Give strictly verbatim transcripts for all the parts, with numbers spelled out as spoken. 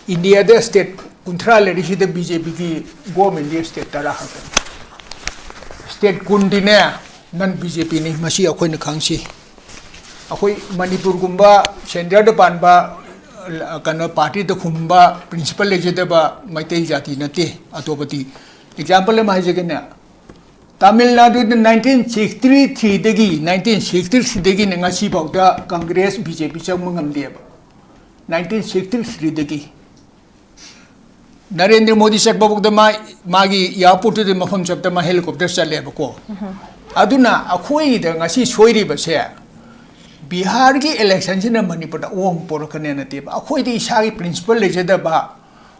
ꯏꯟꯗꯤꯌꯥꯗ ꯁ꯭ꯇꯦꯠ ꯀꯨꯟꯊ꯭ꯔꯥ ꯂꯩꯔꯤꯁꯤꯗ B J ꯄꯤꯒꯤ ꯒꯣꯔꯃꯦꯟꯗꯤ ꯁ꯭ꯇꯦꯠ ꯇꯔꯥ ꯈꯛꯇꯅꯤ꯫ ꯁ꯭ꯇꯦꯠ ꯀꯨꯟꯗꯤꯅꯦ ꯅꯟ ꯕꯤ ꯖꯦ ꯄꯤꯅꯤ꯫ ꯃꯁꯤ ꯑꯩꯈꯣꯏꯅ ꯈꯪꯁꯤ꯫ ꯑꯩꯈꯣꯏ ꯃꯅꯤꯄꯨꯔꯒꯨꯝꯕ ꯁꯦꯟꯇꯔꯗ ꯄꯥꯟꯕ, ꯑ, ꯀꯩꯅꯣ, ꯄꯥꯔꯇꯤꯗ ꯈꯨꯝꯕ ꯄ꯭ꯔꯤꯟꯁꯤꯄꯜ ꯂꯩꯖꯗꯕ ꯃꯩꯇꯩ ꯖꯥꯇꯤ ꯅꯠꯇꯦ꯫ ꯑꯇꯣꯞꯄꯗꯤ ꯑꯦꯛꯖꯥꯝꯄꯜ ꯑꯃ ꯍꯥꯏꯖꯒꯦꯅꯦ꯫ ꯇꯥꯃꯤꯜ ꯅꯥꯗꯨꯗ ꯅꯥꯏꯟꯇꯤꯟ ꯁꯤꯛꯁꯇꯤ ꯊ꯭ꯔꯤꯗꯒꯤ, ꯅꯥꯏꯟꯇꯤꯟ ꯁꯤꯛꯁꯇꯤ ꯊ꯭ꯔꯤꯗꯒꯤꯅ ꯉꯁꯤꯐꯥꯎꯗ ꯀꯪꯒ꯭ꯔꯦꯁ ꯕꯤ ꯖꯦ ꯄꯤ ꯆꯪꯕ ꯉꯝꯗꯦꯕ꯫ ꯅꯥꯏꯟꯇꯤꯟ ꯁꯤꯛꯁꯇꯤ ꯊ꯭ꯔꯤꯗꯒꯤ ꯅꯔꯦꯟꯗ꯭ꯔ ꯃꯣꯗꯤ ꯆꯠꯄꯐꯥꯎꯗ ꯃꯥ, ꯃꯥꯒꯤ ꯑꯦꯌꯥꯔꯄꯣꯔꯠꯇꯨꯗ ꯃꯐꯝ ꯆꯠꯄꯗ ꯃꯥ ꯍꯦꯂꯤꯀꯣꯞꯇꯔ ꯆꯠꯂꯦꯕꯀꯣ꯫ ꯑꯗꯨꯅ ꯑꯩꯈꯣꯏꯗ ꯉꯁꯤ ꯁꯣꯏꯔꯤꯕꯁꯦ ꯕꯤꯍꯥꯔꯒꯤ ꯏꯂꯦꯛꯁꯟꯁꯤꯅ ꯃꯅꯤꯄꯨꯔꯗ ꯑꯍꯣꯡꯕ ꯄꯣꯔꯛꯀꯅꯤ ꯅꯠꯇꯦꯕ꯫ ꯑꯩꯈꯣꯏꯗꯤ ꯏꯁꯥꯒꯤ ꯄ꯭ꯔꯤꯟꯁꯤꯄꯜ ꯂꯩꯖꯗꯕ,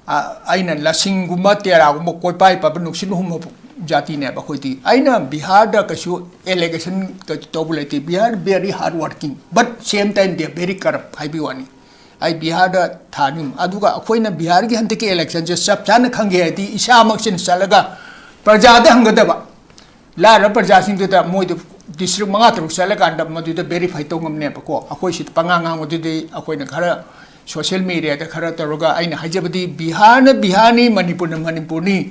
ꯑ, ꯑꯩꯅ ꯂꯁꯤꯡꯒꯨꯝꯕ ꯇꯦꯔꯥꯒꯨꯝꯕ ꯀꯣꯏꯄꯥꯏ ꯄꯥꯏꯕ ꯅꯨꯡꯁꯤꯠ ꯍꯨꯝꯕ ꯖꯥꯇꯤꯅꯦꯕ ꯑꯩꯈꯣꯏꯗꯤ꯫ ꯑꯩꯅ ꯕꯤꯍꯥꯔꯗ ꯀꯩꯁꯨ ꯑꯦꯂꯤꯒꯦꯁꯟ ꯇꯧꯕ ꯂꯩꯇꯦ꯫ Bihar very hard working, but same time they are very corrupt ꯍꯥꯏꯕꯒꯤ ꯋꯥꯅꯤ꯫ ꯑꯩ ꯕꯤꯍꯥꯔꯗ ꯊꯥꯅꯤ꯫ ꯑꯗꯨꯒ ꯑꯩꯈꯣꯏꯅ ꯕꯤꯍꯥꯔꯒꯤ ꯍꯟꯗꯛꯀꯤ ꯏꯂꯦꯛꯁꯟꯁꯦ ꯆꯞ ꯆꯥꯅ ꯈꯪꯒꯦ ꯍꯥꯏꯗꯤ ꯏꯁꯥꯃꯛꯁꯤꯅ ꯆꯠꯂꯒ ꯄ꯭ꯔꯖꯥꯗ ꯍꯪꯒꯗꯕ꯫ ꯂꯥꯏꯔꯕ ꯄ꯭ꯔꯖꯥꯁꯤꯡꯗꯨꯗ ꯃꯣꯏꯗ ꯗꯤꯁꯇ꯭ꯔꯤꯛ ꯃꯉꯥ ꯇꯔꯨꯛ ꯆꯠꯂꯀꯥꯟꯗ ꯃꯗꯨꯗ ꯚꯦꯔꯤꯐꯥꯏ ꯇꯧ ꯉꯝꯅꯦꯕꯀꯣ꯫ ꯑꯩꯈꯣꯏ ꯁꯤꯗ ꯄꯉꯥꯡ ꯉꯥꯡꯕꯗꯨꯗꯤ ꯑꯩꯈꯣꯏꯅ ꯈꯔ ꯁꯣꯁꯤꯌꯦꯜ ꯃꯦꯗꯤꯌꯥꯗ ꯈꯔ ꯇꯧꯔꯒ ꯑꯩꯅ ꯍꯥꯏꯖꯕꯗꯤ ꯕꯤꯍꯥꯔꯅ ꯕꯤꯍꯥꯔꯅꯤ, ꯃꯅꯤꯄꯨꯔꯅ ꯃꯅꯤꯄꯨꯔꯅꯤ꯫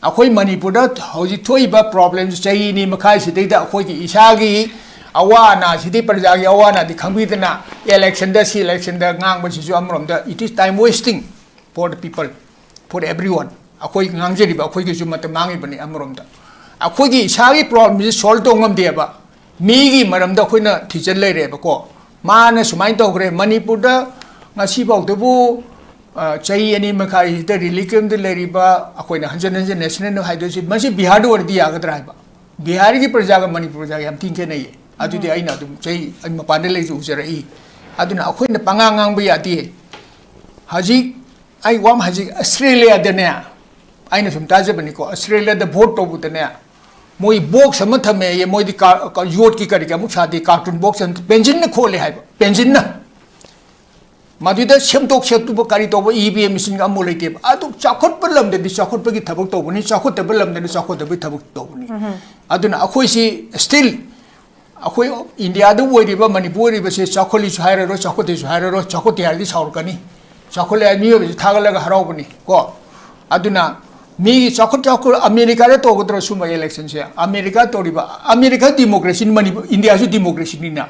ꯑꯩꯈꯣꯏ ꯃꯅꯤꯄꯨꯔꯗ ꯍꯧꯖꯤꯛ ꯊꯣꯛꯏꯕ ꯄ꯭ꯔꯣꯕ꯭ꯂꯦꯝꯁꯤ ꯆꯍꯤ ꯑꯅꯤ ꯃꯈꯥꯏꯁꯤꯗꯩꯗ ꯑꯩꯈꯣꯏꯒꯤ ꯏꯁꯥꯒꯤ ꯑꯋꯥ ꯑꯅꯥꯁꯤꯗꯤ ꯄ꯭ꯔꯖꯥꯒꯤ ꯑꯋꯥ ꯑꯅꯥꯗꯤ ꯈꯪꯕꯤꯗꯅ ꯏꯂꯦꯛꯁꯟꯗ ꯁꯤ ꯏꯂꯦꯛꯁꯟꯗ ꯉꯥꯡꯕꯁꯤꯁꯨ ꯑꯃꯔꯣꯝꯗ it is time wasting for the people, for everyone꯫ ꯑꯩꯈꯣꯏ ꯉꯥꯡꯖꯔꯤꯕ ꯑꯩꯈꯣꯏꯒꯤꯁꯨ ꯃꯇꯝ ꯃꯥꯡꯉꯤꯕꯅꯤ ꯑꯃꯔꯣꯝꯗ꯫ ꯑꯩꯈꯣꯏꯒꯤ ꯏꯁꯥꯒꯤ ꯄ꯭ꯔꯣꯕ꯭ꯂꯦꯝꯁꯤ ꯁꯣꯜꯕ ꯇꯧ ꯉꯝꯗꯦꯕ꯫ ꯃꯤꯒꯤ ꯃꯔꯝꯗ ꯑꯩꯈꯣꯏꯅ ꯊꯤꯖꯤꯟ ꯂꯩꯔꯦꯕꯀꯣ꯫ ꯃꯥꯅ ꯁꯨꯃꯥꯏꯅ ꯇꯧꯈ꯭ꯔꯦ, ꯃꯅꯤꯄꯨꯔꯗ ꯉꯁꯤꯐꯥꯎꯗꯕꯨ, ꯑ, ꯆꯍꯤ ꯑꯅꯤ ꯃꯈꯥꯏꯁꯤꯗ ꯔꯤꯂꯤꯐ ꯀꯦꯝꯞꯇ ꯂꯩꯔꯤꯕ ꯑꯩꯈꯣꯏꯅ ꯍꯟꯖꯤꯟ ꯍꯟꯖꯤꯟ ꯅꯦꯁꯅꯦꯜ ꯍꯥꯏꯗꯣꯏꯁꯤ, ꯃꯁꯤ ꯕꯤꯍꯥꯔꯗ ꯑꯣꯏꯔꯗꯤ ꯌꯥꯒꯗ꯭ꯔꯥ ꯍꯥꯏꯕ꯫ ꯕꯤꯍꯥꯔꯒꯤ ꯄ꯭ꯔꯖꯥꯒ ꯃꯅꯤꯄꯨꯔ ꯄ꯭ꯔꯖꯥꯒ ꯌꯥꯝ ꯊꯤꯅ ꯈꯦꯠꯅꯩꯌꯦ꯫ ꯑꯗꯨꯗꯤ ꯑꯩꯅ ꯑꯗꯨꯝ ꯆꯍꯤ, ꯑꯩ ꯃꯄꯥꯟꯗ ꯂꯩꯁꯨ ꯎꯖꯔꯛꯏ꯫ ꯑꯗꯨꯅ ꯑꯩꯈꯣꯏꯅ ꯄꯉꯥꯡ ꯉꯥꯡꯕ ꯌꯥꯗꯦ꯫ ꯍꯧꯖꯤꯛ ꯑꯩ ꯋꯥ ꯑꯃ ꯍꯥꯏꯖꯒꯦ, ꯑꯁꯇ꯭ꯔꯦꯂꯤꯌꯥꯗꯅꯦ, ꯑꯩꯅ ꯁꯨꯝ ꯇꯥꯖꯕꯅꯤꯀꯣ, ꯑꯁꯇ꯭ꯔꯦꯂꯤꯌꯥꯗ ꯚꯣꯠ ꯇꯧꯕꯗꯅꯦ, ꯃꯣꯏ ꯕꯣꯛꯁ ꯑꯃ ꯊꯝꯃꯦꯌꯦ, ꯃꯣꯏꯗꯤ ꯀꯥ-, ꯀꯥ-, ꯌꯣꯠꯀꯤ ꯀꯔꯤꯒꯤ ꯑꯃꯨꯛ ꯁꯥꯗꯦ, ꯀꯥꯔꯇꯨꯟ ꯕꯣꯛꯁ ꯑꯃ, ꯄꯦꯟꯁꯤꯟꯅ ꯈꯣꯠꯂꯦ ꯍꯥꯏꯕ, ꯄꯦꯟꯁꯤꯟꯅ꯫ ꯃꯗꯨꯗ ꯁꯦꯝꯗꯣꯛ ꯁꯦꯝꯗꯣꯛꯄ ꯀꯔꯤ ꯇꯧꯕ, ꯏ ꯚꯤ ꯑꯦꯝ ꯃꯦꯆꯤꯟꯒ ꯑꯃꯨꯛ ꯂꯩꯇꯦꯕ꯫ ꯑꯗꯨ ꯆꯥꯎꯈꯠꯄ ꯂꯝꯗꯗꯤ ꯆꯥꯎꯈꯠꯄꯒꯤ ꯊꯕꯛ ꯇꯧꯕꯅꯤ, ꯆꯥꯎꯈꯠꯇꯕ ꯂꯝꯗꯗꯤ ꯆꯥꯎꯈꯠꯇꯕꯒꯤ ꯊꯕꯛ ꯇꯧꯕꯅꯤ꯫ ꯑꯗꯨꯅ ꯑꯩꯈꯣꯏꯁꯤ ꯁ꯭ꯇꯤꯜ ꯑꯩꯈꯣꯏ ꯏꯟꯗꯤꯌꯥꯗ ꯑꯣꯏꯔꯤꯕ, ꯃꯅꯤꯄꯨꯔ ꯑꯣꯏꯔꯤꯕꯁꯦ ꯆꯥꯎꯈꯠꯂꯤꯁꯨ ꯍꯥꯏꯔꯔꯣꯏ, ꯆꯥꯎꯈꯠꯇꯦꯁꯨ ꯍꯥꯏꯔꯔꯣꯏ, ꯆꯥꯎꯈꯠꯇꯦ ꯍꯥꯏꯔꯗꯤ ꯁꯥꯎꯔꯛꯀꯅꯤ꯫ ꯆꯥꯎꯈꯠꯂꯦ ꯍꯥꯏ ꯃꯤꯑꯣꯏꯕꯁꯤ ꯊꯥꯒꯠꯂꯒ ꯍꯔꯥꯎꯕꯅꯤ ꯀꯣ꯫ ꯑꯗꯨꯅ ꯃꯤꯒꯤ ꯆꯥꯎꯈꯠ ꯆꯥꯎꯈꯠ ꯑꯃꯦꯔꯤꯀꯥꯗ ꯇꯧꯒꯗ꯭ꯔꯣ ꯁꯨꯝꯕ election ꯁꯦ? ꯑꯃꯦꯔꯤꯀꯥ ꯇꯧꯔꯤꯕ, ꯑꯃꯦꯔꯤꯀꯥ democracy ꯅꯤ, ꯃꯅꯤꯄꯨꯔ, ꯏꯟꯗꯤꯌꯥꯁꯨ democracy ꯅꯤꯅ꯫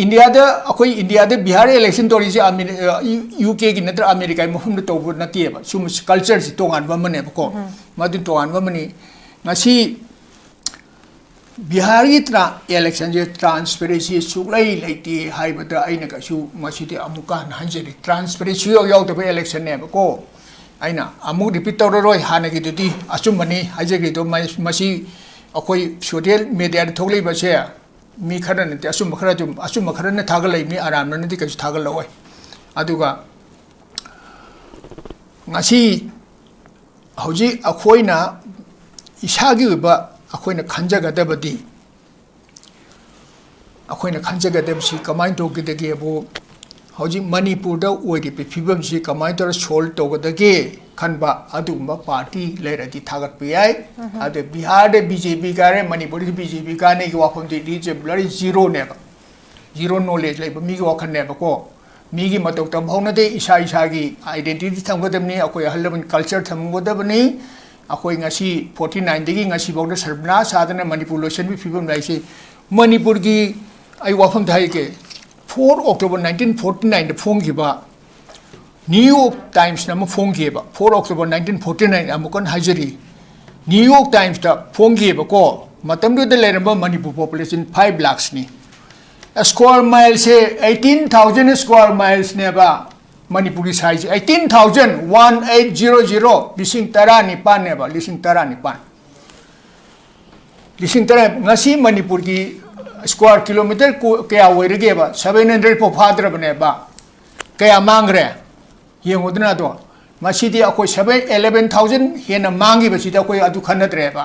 ꯏꯟꯗꯤꯌꯥꯗ, ꯑꯩꯈꯣꯏ ꯏꯟꯗꯤꯌꯥꯗ ꯕꯤꯍꯥꯔ election ꯇꯧꯔꯤꯁꯦ ꯑꯃꯦꯔꯤ-, ꯑ, ꯌꯨ-, ꯌꯨ ꯀꯦꯒꯤ ꯅꯠꯇ꯭ꯔ ꯑꯃꯦꯔꯤꯀꯥꯒꯤ ꯃꯐꯝꯗ ꯇꯧꯕ ꯅꯠꯇꯦꯕ꯫ ꯁꯨꯝꯕ culture ꯁꯤ ꯇꯣꯉꯥꯟꯕ ꯑꯃꯅꯦꯕꯀꯣ꯫ ꯃꯗꯨ ꯇꯣꯉꯥꯟꯕ ꯑꯃꯅꯤ꯫ ꯉꯁꯤ ꯕꯤꯍꯥꯔꯒꯤ ꯇ꯭ꯔꯥ-, election ꯁꯦ transparency ꯁꯨꯛꯂꯩ ꯂꯩꯇꯦ ꯍꯥꯏꯕꯗ ꯑꯩꯅ ꯀꯩꯁꯨ ꯃꯁꯤꯗꯤ ꯑꯃꯨꯛꯀ ꯍꯟꯅ ꯍꯟꯖꯔꯤ, transparency ꯁꯨꯌꯥꯎ ꯌꯥꯎꯗꯕ election ꯅꯦꯕꯀꯣ꯫ ꯑꯩꯅ ꯑꯃꯨꯛ repeat ꯇꯧꯔꯔꯣꯏ, ꯍꯥꯟꯅꯒꯤꯗꯨꯗꯤ ꯑꯆꯨꯝꯕꯅꯤ ꯍꯥꯏꯖꯈ꯭ꯔꯤꯗꯣ꯫ ꯃ-, ꯃꯁꯤ ꯑꯩꯈꯣꯏ social media ꯗ ꯊꯣꯛꯂꯛꯏꯕꯁꯦ ꯃꯤ ꯈꯔꯅꯗꯤ ꯑꯆꯨꯝꯕ ꯈꯔ ꯑꯗꯨꯝ, ꯑꯆꯨꯝꯕ ꯈꯔꯅ ꯊꯥꯒꯠꯂꯛꯏ, ꯃꯤ ꯑꯔꯥꯟꯕꯅꯗꯤ ꯀꯩꯁꯨ ꯊꯥꯒꯠꯂꯛꯑꯣꯏ꯫ ꯑꯗꯨꯒ ꯉꯁꯤ ꯍꯧꯖꯤꯛ ꯑꯩꯈꯣꯏꯅ ꯏꯁꯥꯒꯤ ꯑꯣꯏꯕ ꯑꯩꯈꯣꯏꯅ ꯈꯟꯖꯒꯗꯕꯗꯤ, ꯑꯩꯈꯣꯏꯅ ꯈꯟꯖꯒꯗꯕꯁꯤ ꯀꯃꯥꯏꯅ ꯇꯧꯒꯗꯒꯦꯕꯨ, ꯍꯧꯖꯤꯛ ꯃꯅꯤꯄꯨꯔꯗ ꯑꯣꯏꯔꯤꯕ ꯐꯤꯕꯝꯁꯤ ꯀꯃꯥꯏꯅ ꯇꯧꯔ solve ꯇꯧꯒꯗꯒꯦ ꯈꯟꯕ ꯑꯗꯨꯒꯨꯝꯕ party ꯂꯩꯔꯗꯤ ꯊꯥꯒꯠꯄ ꯌꯥꯏ꯫ ꯑꯗ ꯕꯤꯍꯥꯔꯗ BJP ꯀꯥꯔꯦ, ꯃꯅꯤꯄꯨꯔꯗ BJP ꯀꯥꯅꯤꯒꯤ ꯋꯥꯐꯝꯗꯤ ꯂꯤꯆꯦꯕ꯭ꯂꯔꯤ zero ꯅꯦꯕ꯫ Zero knowledge ꯂꯩꯕ ꯃꯤꯒꯤ ꯋꯥꯈꯜꯅꯦꯕꯀꯣ꯫ ꯃꯤꯒꯤ ꯃꯇꯧ ꯇꯝꯍꯧꯅꯗꯦ, ꯏꯁꯥ ꯏꯁꯥꯒꯤ identity ꯊꯝꯒꯗꯕꯅꯤ, ꯑꯩꯈꯣꯏ ꯑꯍꯜ ꯂꯃꯟ culture ꯊꯝꯒꯗꯕꯅꯤ꯫ ꯑꯩꯈꯣꯏ ꯉꯁꯤ forty nine ꯗꯒꯤ ꯉꯁꯤꯐꯥꯎꯗ ꯁꯔꯕꯅꯥꯁ ꯁꯥꯗꯅ ꯃꯅꯤꯄꯨꯔ ꯂꯣꯏꯁꯤꯟꯕꯒꯤ ꯐꯤꯕꯝ ꯂꯩꯁꯤ꯫ ꯃꯅꯤꯄꯨꯔꯒꯤ ꯑꯩ ꯋꯥꯐꯝꯗ ꯍꯥꯏꯒꯦ, four October nineteen forty nine ꯗ ꯐꯣꯡꯈꯤꯕ New York Times ꯅ ꯑꯃ ꯐꯣꯡꯈꯤꯑꯕ, four October nineteen forty nine, ꯑꯃꯨꯛ ꯍꯟꯅ ꯍꯥꯏꯖꯔꯤ, New York Times ꯇ ꯐꯣꯡꯈꯤꯑꯕꯀꯣ꯫ ꯃꯇꯝꯗꯨꯗ ꯂꯩꯔꯝꯕ ꯃꯅꯤꯄꯨꯔ population five lakhs ꯅꯤ꯫ Square mile ꯁꯦ eighteen thousand square miles ꯅꯦꯕ꯫ ꯃꯅꯤꯄꯨꯔꯒꯤ size ꯁꯦ eighteen thousand, one eight zero zero, ꯂꯤꯁꯤꯡ ꯇꯔꯥꯅꯤꯄꯥꯟ ꯅꯦꯕ, ꯂꯤꯁꯤꯡ ꯇꯔꯥꯅꯤꯄꯥꯟ꯫ ꯂꯤꯁꯤꯡ ꯇꯔꯥ꯫ ꯉꯁꯤ ꯃꯅꯤꯄꯨꯔꯒꯤ square kilometre ꯀꯣ-, ꯀꯌꯥ ꯑꯣꯏꯔꯒꯦꯕ? Seven hundred ꯐꯥꯎ ꯐꯥꯗ꯭ꯔꯕꯅꯦꯕ꯫ ꯀꯌꯥ ꯃꯥꯡꯈ꯭ꯔꯦ? ꯌꯦꯡꯉꯨꯗꯅ ꯑꯗꯣ꯫ ꯃꯁꯤꯗꯤ ꯑꯩꯈꯣꯏ seven, eleven thousand ꯍꯦꯟꯅ ꯃꯥꯡꯈꯤꯕꯁꯤꯗꯤ ꯑꯩꯈꯣꯏ ꯑꯗꯨ ꯈꯟꯅꯗ꯭ꯔꯦꯕ꯫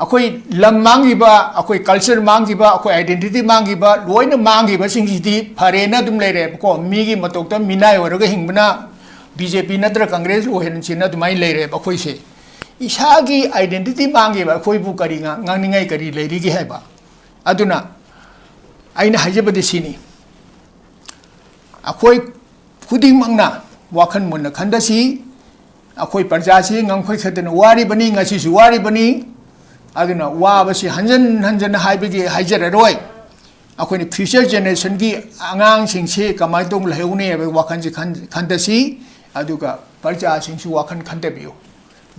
ꯑꯩꯈꯣꯏ ꯂꯝ ꯃꯥꯡꯈꯤꯕ, ꯑꯩꯈꯣꯏ culture ꯃꯥꯡꯈꯤꯕ, ꯑꯩꯈꯣꯏ identity ꯃꯥꯡꯈꯤꯕ, ꯂꯣꯏꯅ ꯃꯥꯡꯈꯤꯕꯁꯤꯡꯁꯤꯗꯤ ꯐꯔꯦꯅ ꯑꯗꯨꯝ ꯂꯩꯔꯦꯕꯀꯣ꯫ ꯃꯤꯒꯤ ꯃꯇꯧꯇ ꯃꯤꯅꯥꯏ ꯑꯣꯏꯔꯒ ꯍꯤꯡꯕꯅ BJP ꯅꯠꯇ꯭ꯔ Congress ꯑꯣꯏꯍꯟꯁꯦꯅ ꯑꯗꯨꯃꯥꯏꯅ ꯂꯩꯔꯦꯕ ꯑꯩꯈꯣꯏꯁꯦ꯫ ꯏꯁꯥꯒꯤ identity ꯃꯥꯡꯈꯤꯕ ꯑꯩꯈꯣꯏꯕꯨ ꯀꯔꯤ ꯉꯥꯡ-, ꯉꯥꯡꯅꯤꯡꯉꯥꯏ ꯀꯔꯤ ꯂꯩꯔꯤꯒꯦ ꯍꯥꯏꯕ꯫ ꯑꯗꯨꯅ ꯑꯩꯅ ꯍꯥꯏꯖꯕꯗꯤ ꯁꯤꯅꯤ, ꯑꯩꯈꯣꯏ ꯈꯨꯗꯤꯡꯃꯛꯅ ꯋꯥꯈꯜ ꯃꯨꯟꯅ ꯈꯟꯊꯁꯤ꯫ ꯑꯩꯈꯣꯏ ꯄ꯭ꯔꯖꯥꯁꯤ ꯉꯝꯈꯩ ꯈꯛꯇꯅ ꯋꯥꯔꯤꯕꯅꯤ, ꯉꯁꯤꯁꯨ ꯋꯥꯔꯤꯕꯅꯤ꯫ ꯑꯗꯨꯅ ꯋꯥꯕꯁꯤ ꯍꯟꯖꯟ ꯍꯟꯖꯟꯅ ꯍꯥꯏꯕꯒꯤ ꯍꯥꯏꯖꯔꯔꯣꯏ꯫ ꯑꯩꯈꯣꯏꯅ future generationꯒꯤ ꯑꯉꯥꯡꯁꯤꯡꯁꯤ ꯀꯃꯥꯏꯅ ꯇꯧꯅ ꯂꯩꯍꯧꯅꯤ ꯍꯥꯏꯕꯒꯤ ꯋꯥꯈꯜꯁꯤ ꯈꯟ-, ꯈꯟꯊꯁꯤ꯫ ꯑꯗꯨꯒ ꯄ꯭ꯔꯖꯥꯁꯤꯡꯁꯨ ꯋꯥꯈꯜ ꯈꯟꯊꯕꯤꯌꯨ꯫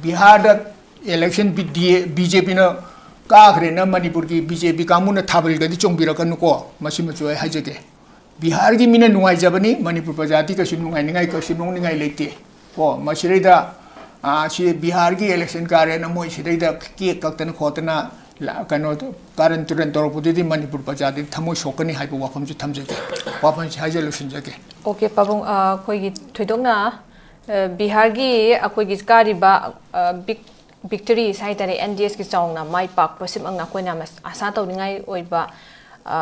ꯕꯤꯍꯥꯔꯗ election ꯕꯤ-, ꯗꯤ-, BJPꯅ ꯀꯥꯈ꯭ꯔꯦꯅ ꯃꯅꯤꯄꯨꯔꯒꯤ BJP ꯀꯥꯡꯕꯨꯅ ꯊꯥꯕꯜꯒꯗꯤ ꯆꯣꯡꯕꯤꯔꯛꯀꯅꯨꯀꯣ꯫ ꯃꯁꯤꯃꯁꯨ ꯑꯩ ꯍꯥꯏꯖꯒꯦ꯫ ꯕꯤꯍꯥꯔꯒꯤ ꯃꯤꯅ ꯅꯨꯡꯉꯥꯏꯖꯕꯅꯤ, ꯃꯅꯤꯄꯨꯔ ꯄ꯭ꯔꯖꯥꯗꯤ ꯀꯩꯁꯨ ꯅꯨꯡꯉꯥꯏꯅꯤꯡꯉꯥꯏ, ꯀꯩꯁꯨ ꯅꯣꯛꯅꯤꯡꯉꯥꯏ ꯂꯩꯇꯦ꯫ ꯀꯣ, ꯃꯁꯤꯗꯩꯗ, ꯑꯥ, ꯁꯤ ꯕꯤꯍꯥꯔꯒꯤ election ꯀꯥꯔꯦꯅ ꯃꯣꯏ ꯁꯤꯗꯩꯗ cake ꯀꯛꯇꯅ ꯈꯣꯠꯇꯅ ꯂ-, ꯀꯩꯅꯣ, ꯀꯥꯔꯟ ꯇꯨꯔꯟ ꯇꯧꯔꯛꯄꯗꯨꯗꯤ ꯃꯅꯤꯄꯨꯔ ꯄ꯭ꯔꯖꯥꯗꯤ ꯊꯃꯣꯏ ꯁꯣꯛꯀꯅꯤ ꯍꯥꯏꯕ ꯋꯥꯐꯝꯁꯨ ꯊꯝꯖꯒꯦ꯫ ꯋꯥꯐꯝꯁꯤ ꯍꯥꯏꯖ ꯂꯣꯏꯁꯤꯟꯖꯒꯦ꯫ OK, ꯄꯥꯕꯨꯡ, ꯑ, ꯑꯩꯈꯣꯏꯒꯤ ꯊꯣꯏꯗꯣꯛꯅ, ꯑ, ꯕꯤꯍꯥꯔꯒꯤ ꯑꯩꯈꯣꯏꯒꯤ ꯀꯥꯔꯤꯕ, ꯑ, big victories ꯍꯥꯏ ꯇꯥꯔꯦ, NDSꯀꯤ ꯆꯥꯎꯅ ꯃꯥꯏ ꯄꯥꯛꯄ ꯁꯤꯃꯛꯅ ꯑꯩꯈꯣꯏꯅ ꯌꯥꯝꯅ ꯑꯁꯥ ꯇꯧꯅꯤꯡꯉꯥꯏ ꯑꯣꯏꯕ, ꯑ,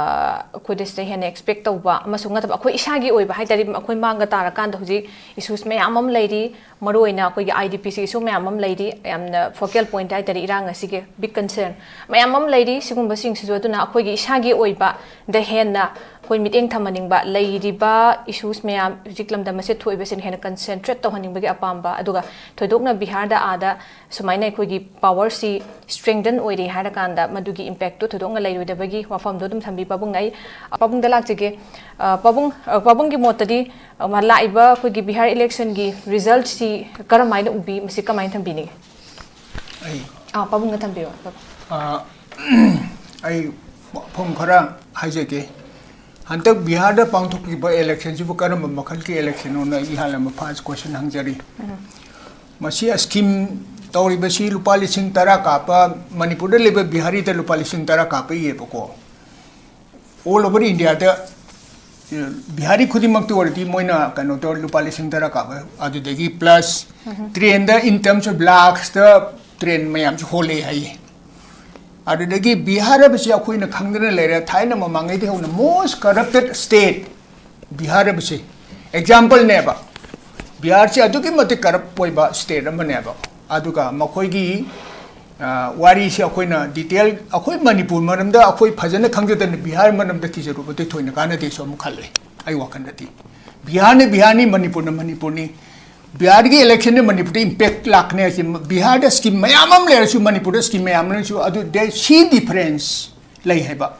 ꯑꯩꯈꯣꯏꯗ ꯁꯤꯗ ꯍꯦꯟꯅ expect ꯇꯧꯕ ꯑꯃꯁꯨꯡ ꯅꯠꯇꯕ ꯑꯩꯈꯣꯏ ꯏꯁꯥꯒꯤ ꯑꯣꯏꯕ ꯍꯥꯏ ꯇꯥꯔꯦ, ꯑꯩꯈꯣꯏ ꯃꯥꯡꯗ ꯇꯥꯔꯀꯥꯟꯗ ꯍꯧꯖꯤꯛ issues ꯃꯌꯥꯝ ꯑꯃ ꯂꯩꯔꯤ꯫ ꯃꯔꯨꯑꯣꯏꯅ ꯑꯩꯈꯣꯏꯒꯤ IDPꯁꯤ issue ꯃꯌꯥꯝ ꯑꯃ ꯂꯩꯔꯤ, ꯌꯥꯝꯅ focal point ꯍꯥꯏ ꯇꯥꯔꯦ, ꯏꯔꯥꯡ ꯑꯁꯤꯒꯤ big concern ꯃꯌꯥꯝ ꯑꯃ ꯂꯩꯔꯤ꯫ ꯁꯤꯒꯨꯝꯕꯁꯤꯡꯁꯤꯁꯨ ꯑꯗꯨꯅ ꯑꯩꯈꯣꯏꯒꯤ ꯏꯁꯥꯒꯤ ꯑꯣꯏꯕꯗ ꯍꯦꯟꯅ ꯑꯩꯈꯣꯏ ꯃꯤꯠꯌꯦꯡ ꯊꯝꯍꯟꯅꯤꯡꯕ, ꯂꯩꯔꯤꯕ issues ꯃꯌꯥꯝ ꯍꯧꯖꯤꯛ ꯂꯝꯗꯝ ꯑꯁꯤꯗ ꯊꯣꯛꯏꯕꯁꯤꯅ ꯍꯦꯟꯅ concentrate ꯇꯧꯍꯟꯅꯤꯡꯕꯒꯤ ꯑꯄꯥꯝꯕ, ꯑꯗꯨꯒ ꯊꯣꯏꯗꯣꯛꯅ ꯕꯤꯍꯥꯔꯗ ꯑꯥꯗ ꯁꯨꯃꯥꯏꯅ ꯑꯩꯈꯣꯏꯒꯤ powerꯁꯤ strengthen ꯑꯣꯏꯔꯦ ꯍꯥꯏꯔꯀꯥꯟꯗ ꯃꯗꯨꯒꯤ impactꯇꯨ ꯊꯣꯏꯗꯣꯛꯅ ꯂꯩꯔꯣꯏꯗꯕꯒꯤ ꯋꯥꯐꯝꯗꯣ ꯑꯗꯨꯝ ꯊꯝꯕꯤ꯫ ꯄꯥꯕꯨꯡꯅ ꯑꯩ, ꯑ, ꯄꯥꯕꯨꯡꯗ ꯂꯥꯛꯆꯒꯦ꯫ ꯑ, ꯄꯥꯕꯨꯡ, ꯑ, ꯄꯥꯕꯨꯡꯒꯤ ꯃꯣꯠꯇꯗꯤ, ꯑ, ꯃ-, ꯂꯥꯛꯏꯕ ꯑꯩꯈꯣꯏꯒꯤ ꯕꯤꯍꯥꯔ electionꯒꯤ resultꯁꯤ ꯀꯔꯝꯍꯥꯏꯅ ꯎꯕꯤ, ꯃꯁꯤ ꯀꯃꯥꯏꯅ ꯊꯝꯕꯤꯅꯤꯡꯉꯤ? ꯑꯩ ꯑꯥ, ꯄꯥꯕꯨꯡꯅ ꯊꯝꯕꯤꯌꯨ꯫ ꯑ, ꯑꯩ ꯋꯥꯐꯝ ꯈꯔ ꯍꯥꯏꯖꯒꯦ꯫ ꯍꯟꯗꯛ ꯕꯤꯍꯥꯔꯗ ꯄꯥꯡꯊꯣꯛꯈꯤꯕ electionꯁꯤꯕꯨ ꯀꯔꯝꯕ ꯃꯈꯜꯒꯤ electionꯅꯣꯅ ꯑꯩ ꯏꯍꯥꯟ ꯍꯥꯟꯕ first question ꯍꯪꯖꯔꯤ꯫ ꯎꯝ꯫ ꯃꯁꯤ scheme ꯇꯧꯔꯤꯕꯁꯤ ꯂꯨꯄꯥ ꯂꯤꯁꯤꯡ ꯇꯔꯥ ꯀꯥꯞꯄ, ꯃꯅꯤꯄꯨꯔꯗ ꯂꯩꯕ ꯕꯤꯍꯥꯔꯤꯗ ꯂꯨꯄꯥ ꯂꯤꯁꯤꯡ ꯇꯔꯥ ꯀꯥꯞꯄ ꯏꯌꯦꯕꯀꯣ꯫ All over Indiaꯗ, ꯑ, ꯕꯤꯍꯥꯔꯤ ꯈꯨꯗꯤꯡꯃꯛꯇ ꯑꯣꯏꯔꯗꯤ ꯃꯣꯏꯅ ꯀꯩꯅꯣ ꯇꯧꯔ ꯂꯨꯄꯥ ꯂꯤꯁꯤꯡ ꯇꯔꯥ ꯀꯥꯞꯄ, ꯑꯗꯨꯗꯒꯤ plus um. Trainꯗ in terms of lakhsꯇ train ꯃꯌꯥꯝꯁꯨ ꯍꯣꯜꯂꯦ ꯍꯥꯏꯌꯦ꯫ ꯑꯗꯨꯗꯒꯤ ꯕꯤꯍꯥꯔ ꯍꯥꯏꯕꯁꯤ ꯑꯩꯈꯣꯏꯅ ꯈꯪꯗꯅ ꯂꯩꯔꯦ, ꯊꯥꯏꯅ ꯃꯃꯥꯡꯉꯩꯗꯒꯤ ꯍꯧꯅ most corrupted state ꯕꯤꯍꯥꯔ ꯍꯥꯏꯕꯁꯤ exampleꯅꯦꯕ꯫ ꯕꯤꯍꯥꯔꯁꯤ ꯑꯗꯨꯛꯀꯤ ꯃꯇꯤꯛ corrupt ꯑꯣꯏꯕ state ꯑꯃꯅꯦꯕ꯫ ꯑꯗꯨꯒ ꯃꯈꯣꯏꯒꯤ, ꯑ, ꯋꯥꯔꯤꯁꯤ ꯑꯩꯈꯣꯏꯅ detail, ꯑꯩꯈꯣꯏ ꯃꯅꯤꯄꯨꯔ ꯃꯔꯝꯗ ꯑꯩꯈꯣꯏ ꯐꯖꯅ ꯈꯪꯖꯗꯅ ꯕꯤꯍꯥꯔ ꯃꯔꯝꯗ ꯊꯤꯖꯔꯨꯕꯗꯤ ꯊꯣꯏꯅ ꯀꯥꯟꯅꯗꯦꯁꯨ ꯑꯃꯨꯛ ꯈꯜꯂꯦ, ꯑꯩ ꯋꯥꯈꯜꯗꯗꯤ꯫ ꯕꯤꯍꯥꯔꯅ ꯕꯤꯍꯥꯔꯅꯤ, ꯃꯅꯤꯄꯨꯔꯅ ꯃꯅꯤꯄꯨꯔꯅꯤ꯫ ꯕꯤꯍꯥꯔꯒꯤ ꯏꯂꯦꯛꯁꯟꯗ ꯃꯅꯤꯄꯨꯔꯗ ꯏꯝꯄꯦꯛ ꯂꯥꯛꯀꯅꯤ ꯍꯥꯏꯁꯦ, ꯕꯤꯍꯥꯔꯗ ꯁ꯭ꯀꯤꯝ ꯃꯌꯥꯝ ꯑꯃ ꯂꯩꯔꯁꯨ, ꯃꯅꯤꯄꯨꯔꯗ ꯁ꯭ꯀꯤꯝ ꯃꯌꯥꯝ ꯂꯩꯔꯁꯨ, ꯑꯗꯨ ꯗꯦ ꯁꯤ ꯗꯤꯐꯔꯦꯟꯁ ꯂꯩ ꯍꯥꯏꯕ꯫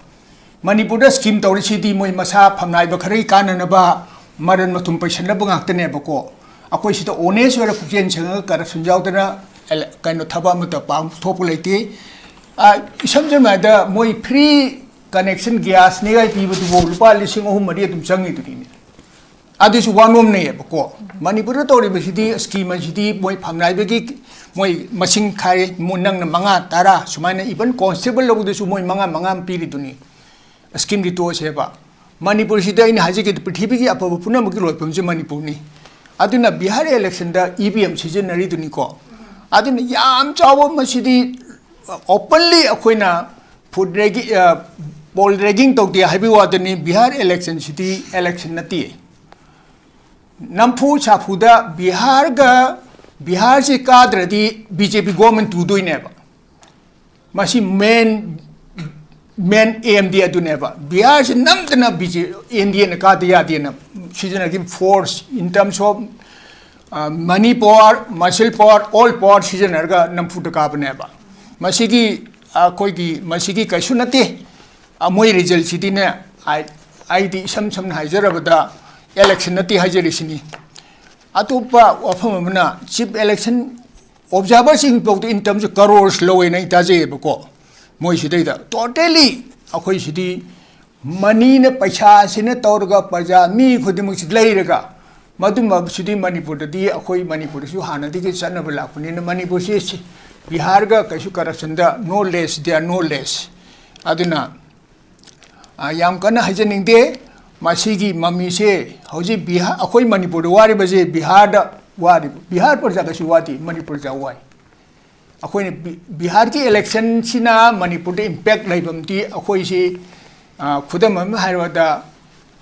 ꯃꯅꯤꯄꯨꯔꯗ ꯁ꯭ꯀꯤꯝ ꯇꯧꯔꯤꯁꯤꯗꯤ ꯃꯣꯏ ꯃꯁꯥ ꯐꯝꯅꯥꯏꯕ ꯈꯔꯒꯤ ꯀꯥꯟꯅꯅꯕ, ꯃꯔꯟ ꯃꯊꯨꯝ ꯄꯩꯁꯟꯅꯕ ꯉꯥꯛꯇꯅꯦꯕꯀꯣ꯫ ꯑꯩꯈꯣꯏ ꯁꯤꯗ ꯑꯣꯅꯦꯁ ꯑꯣꯏꯔ ꯄꯨꯛꯆꯦꯜ ꯁꯦꯡꯉꯒ ꯀꯔꯞꯁꯟ ꯌꯥꯎꯗꯅ ꯑꯦꯂ-, ꯀꯩꯅꯣ, ꯊꯕꯛ ꯑꯃꯠꯇ ꯄꯥꯡꯊꯣꯛꯄ ꯂꯩꯇꯦ꯫ ꯑ, ꯏꯁꯝ ꯁꯝꯅ ꯍꯥꯏꯔꯕꯗ ꯃꯣꯏ ꯐ꯭ꯔꯤ ꯀꯅꯦꯛꯁꯟ ꯒ꯭ꯌꯥꯁꯅꯤꯒꯥꯏ ꯄꯤꯕꯗꯨꯕꯨ ꯂꯨꯄꯥ ꯂꯤꯁꯤꯡ ꯑꯍꯨꯝ ꯃꯔꯤ ꯑꯗꯨꯝ ꯆꯪꯉꯤꯗꯨꯅꯤꯅꯦ꯫ ꯑꯗꯨꯁꯨ ꯋꯥꯅꯣꯝꯅꯩꯌꯦꯕꯀꯣ꯫ ꯃꯅꯤꯄꯨꯔꯗ ꯇꯧꯔꯤꯕꯁꯤꯗꯤ ꯁ꯭ꯀꯤꯝ ꯑꯁꯤꯗꯤ ꯃꯣꯏ ꯐꯝꯅꯥꯏꯕꯒꯤ ꯃꯣꯏ ꯃꯁꯤꯡ ꯈꯥꯏ, ꯃꯣ-, ꯅꯪꯅ ꯃꯉꯥ, ꯇꯔꯥ, ꯁꯨꯃꯥꯏꯅ even ꯀꯣꯟꯁꯇꯦꯕꯜ ꯂꯧꯕꯗꯁꯨ ꯃꯣꯏ ꯃꯉꯥ, ꯃꯉꯥ ꯑꯃ ꯄꯤꯔꯤꯗꯨꯅꯤ꯫ ꯁ꯭ꯀꯤꯝꯗꯤ ꯇꯣꯛꯑꯁꯦꯕ꯫ ꯃꯅꯤꯄꯨꯔꯁꯤꯗ ꯑꯩꯅ ꯍꯥꯏꯖꯒꯦ, ꯄ꯭ꯔꯤꯊꯤꯕꯤꯒꯤ ꯑꯐꯕ ꯄꯨꯝꯅꯃꯛꯀꯤ ꯂꯣꯏꯐꯝꯁꯦ ꯃꯅꯤꯄꯨꯔꯅꯤ꯫ ꯑꯗꯨꯅ ꯕꯤꯍꯥꯔ ꯏꯂꯦꯛꯁꯟꯗ ꯏ ꯚꯤ ꯑꯦꯝ ꯁꯤꯖꯤꯟꯅꯔꯤꯗꯨꯅꯤꯀꯣ꯫ ꯑꯗꯨꯅ ꯌꯥꯝ ꯆꯥꯎꯕ ꯃꯁꯤꯗꯤ openly ꯑꯩꯈꯣꯏꯅ ꯐꯨꯗ ꯔꯦꯒꯤ-, ꯑ, ꯄꯣꯜ ꯔꯦꯒꯤꯡ ꯇꯧꯗꯦ ꯍꯥꯏꯕꯒꯤ ꯋꯥꯗꯨꯅꯤ꯫ ꯕꯤꯍꯥꯔ ꯏꯂꯦꯛꯁꯟꯁꯤꯗꯤ ꯏꯂꯦꯛꯁꯟ ꯅꯠꯇꯦ꯫ ꯅꯝꯐꯨ ꯁꯥꯐꯨꯗ ꯕꯤꯍꯥꯔꯒ, ꯕꯤꯍꯥꯔꯁꯤ ꯀꯥꯗ꯭ꯔꯗꯤ ꯕꯤ ꯖꯦ ꯄꯤ ꯒꯣꯔꯃꯦꯟ ꯇꯨꯗꯣꯏꯅꯦꯕ꯫ ꯃꯁꯤ ꯃꯦꯟ, ꯃꯦꯟ ꯑꯦꯝꯗꯤ ꯑꯗꯨꯅꯦꯕ꯫ ꯕꯤꯍꯥꯔꯁꯤ ꯅꯝꯗꯅ ꯕꯤ ꯖꯦ, ꯑꯦꯟ ꯗꯤ ꯑꯦꯅ ꯀꯥꯗ ꯌꯥꯗꯦꯅ ꯁꯤꯖꯤꯟꯅꯈꯤꯕ force in terms of, ꯑ, money power, muscle power, all power ꯁꯤꯖꯤꯟꯅꯔꯒ ꯅꯝꯐꯨꯗ ꯀꯥꯕꯅꯦꯕ꯫ ꯃꯁꯤꯒꯤ, ꯑꯩꯈꯣꯏꯒꯤ, ꯃꯁꯤꯒꯤ ꯀꯩꯁꯨ ꯅꯠꯇꯦ꯫ ꯑ, ꯃꯣꯏ ꯔꯤꯖꯜꯁꯤꯗꯤꯅꯦ, ꯑꯩ, ꯑꯩꯗꯤ ꯏꯁꯝ ꯁꯝꯅ ꯍꯥꯏꯖꯔꯕꯗ ꯏꯂꯦꯛꯁꯟ ꯅꯠꯇꯦ ꯍꯥꯏꯖꯔꯤꯁꯤꯅꯤ꯫ ꯑꯇꯣꯞꯄ ꯋꯥꯐꯝ ꯑꯃꯅ, ꯆꯤꯐ ꯏꯂꯦꯛꯁꯟ ꯑꯣꯕꯖꯥꯔꯚꯔꯁꯤꯡ ꯐꯥꯎꯗ in terms of crores ꯂꯧꯋꯦꯅ ꯑꯩ ꯇꯥꯖꯩꯌꯦꯕꯀꯣ꯫ ꯃꯣꯏ ꯁꯤꯗꯩꯗ totally ꯑꯩꯈꯣꯏ ꯁꯤꯗꯤ ꯃꯅꯤꯅ, ꯄꯩꯁꯥꯁꯤꯅ ꯇꯧꯔꯒ ꯄ꯭ꯔꯖꯥ ꯃꯤ ꯈꯨꯗꯤꯡꯃꯛꯁꯤ ꯂꯩꯔꯒ, ꯃꯗꯨꯃꯛꯁꯤꯗꯤ ꯃꯅꯤꯄꯨꯔꯗꯗꯤ, ꯑꯩꯈꯣꯏ ꯃꯅꯤꯄꯨꯔꯗꯁꯨ ꯍꯥꯟꯅꯗꯒꯤ ꯆꯠꯅꯕ ꯂꯥꯛꯄꯅꯤꯅ ꯃꯅꯤꯄꯨꯔꯁꯤ ꯁꯤ-, ꯕꯤꯍꯥꯔꯒ ꯀꯩꯁꯨ ꯀꯔꯞꯁꯟꯗ no less, they are no less꯫ ꯑꯗꯨꯅ, ꯑ, ꯌꯥꯝ ꯀꯟꯅ ꯍꯥꯏꯖꯅꯤꯡꯗꯦ꯫ ꯃꯁꯤꯒꯤ ꯃꯃꯤꯁꯦ ꯍꯧꯖꯤꯛ ꯕꯤꯍꯥ-, ꯑꯩꯈꯣꯏ ꯃꯅꯤꯄꯨꯔꯗ ꯋꯥꯔꯤꯕꯁꯦ ꯕꯤꯍꯥꯔꯗ ꯋꯥꯔꯤꯕ, ꯕꯤꯍꯥꯔ ꯄ꯭ꯔꯖꯥ ꯀꯩꯁꯨ ꯋꯥꯗꯦ, ꯃꯅꯤꯄꯨꯔ ꯄ꯭ꯔꯖꯥ ꯋꯥꯏ꯫ ꯑꯩꯈꯣꯏꯅ ꯕꯤ-, ꯕꯤꯍꯥꯔꯒꯤ ꯏꯂꯦꯛꯁꯟꯁꯤꯅ ꯃꯅꯤꯄꯨꯔꯗ ꯏꯝꯄꯦꯛ ꯂꯩꯕꯝꯗꯤ ꯑꯩꯈꯣꯏꯁꯤ, ꯑ, ꯈꯨꯗꯝ ꯑꯃ ꯍꯥꯏꯔꯕꯗ,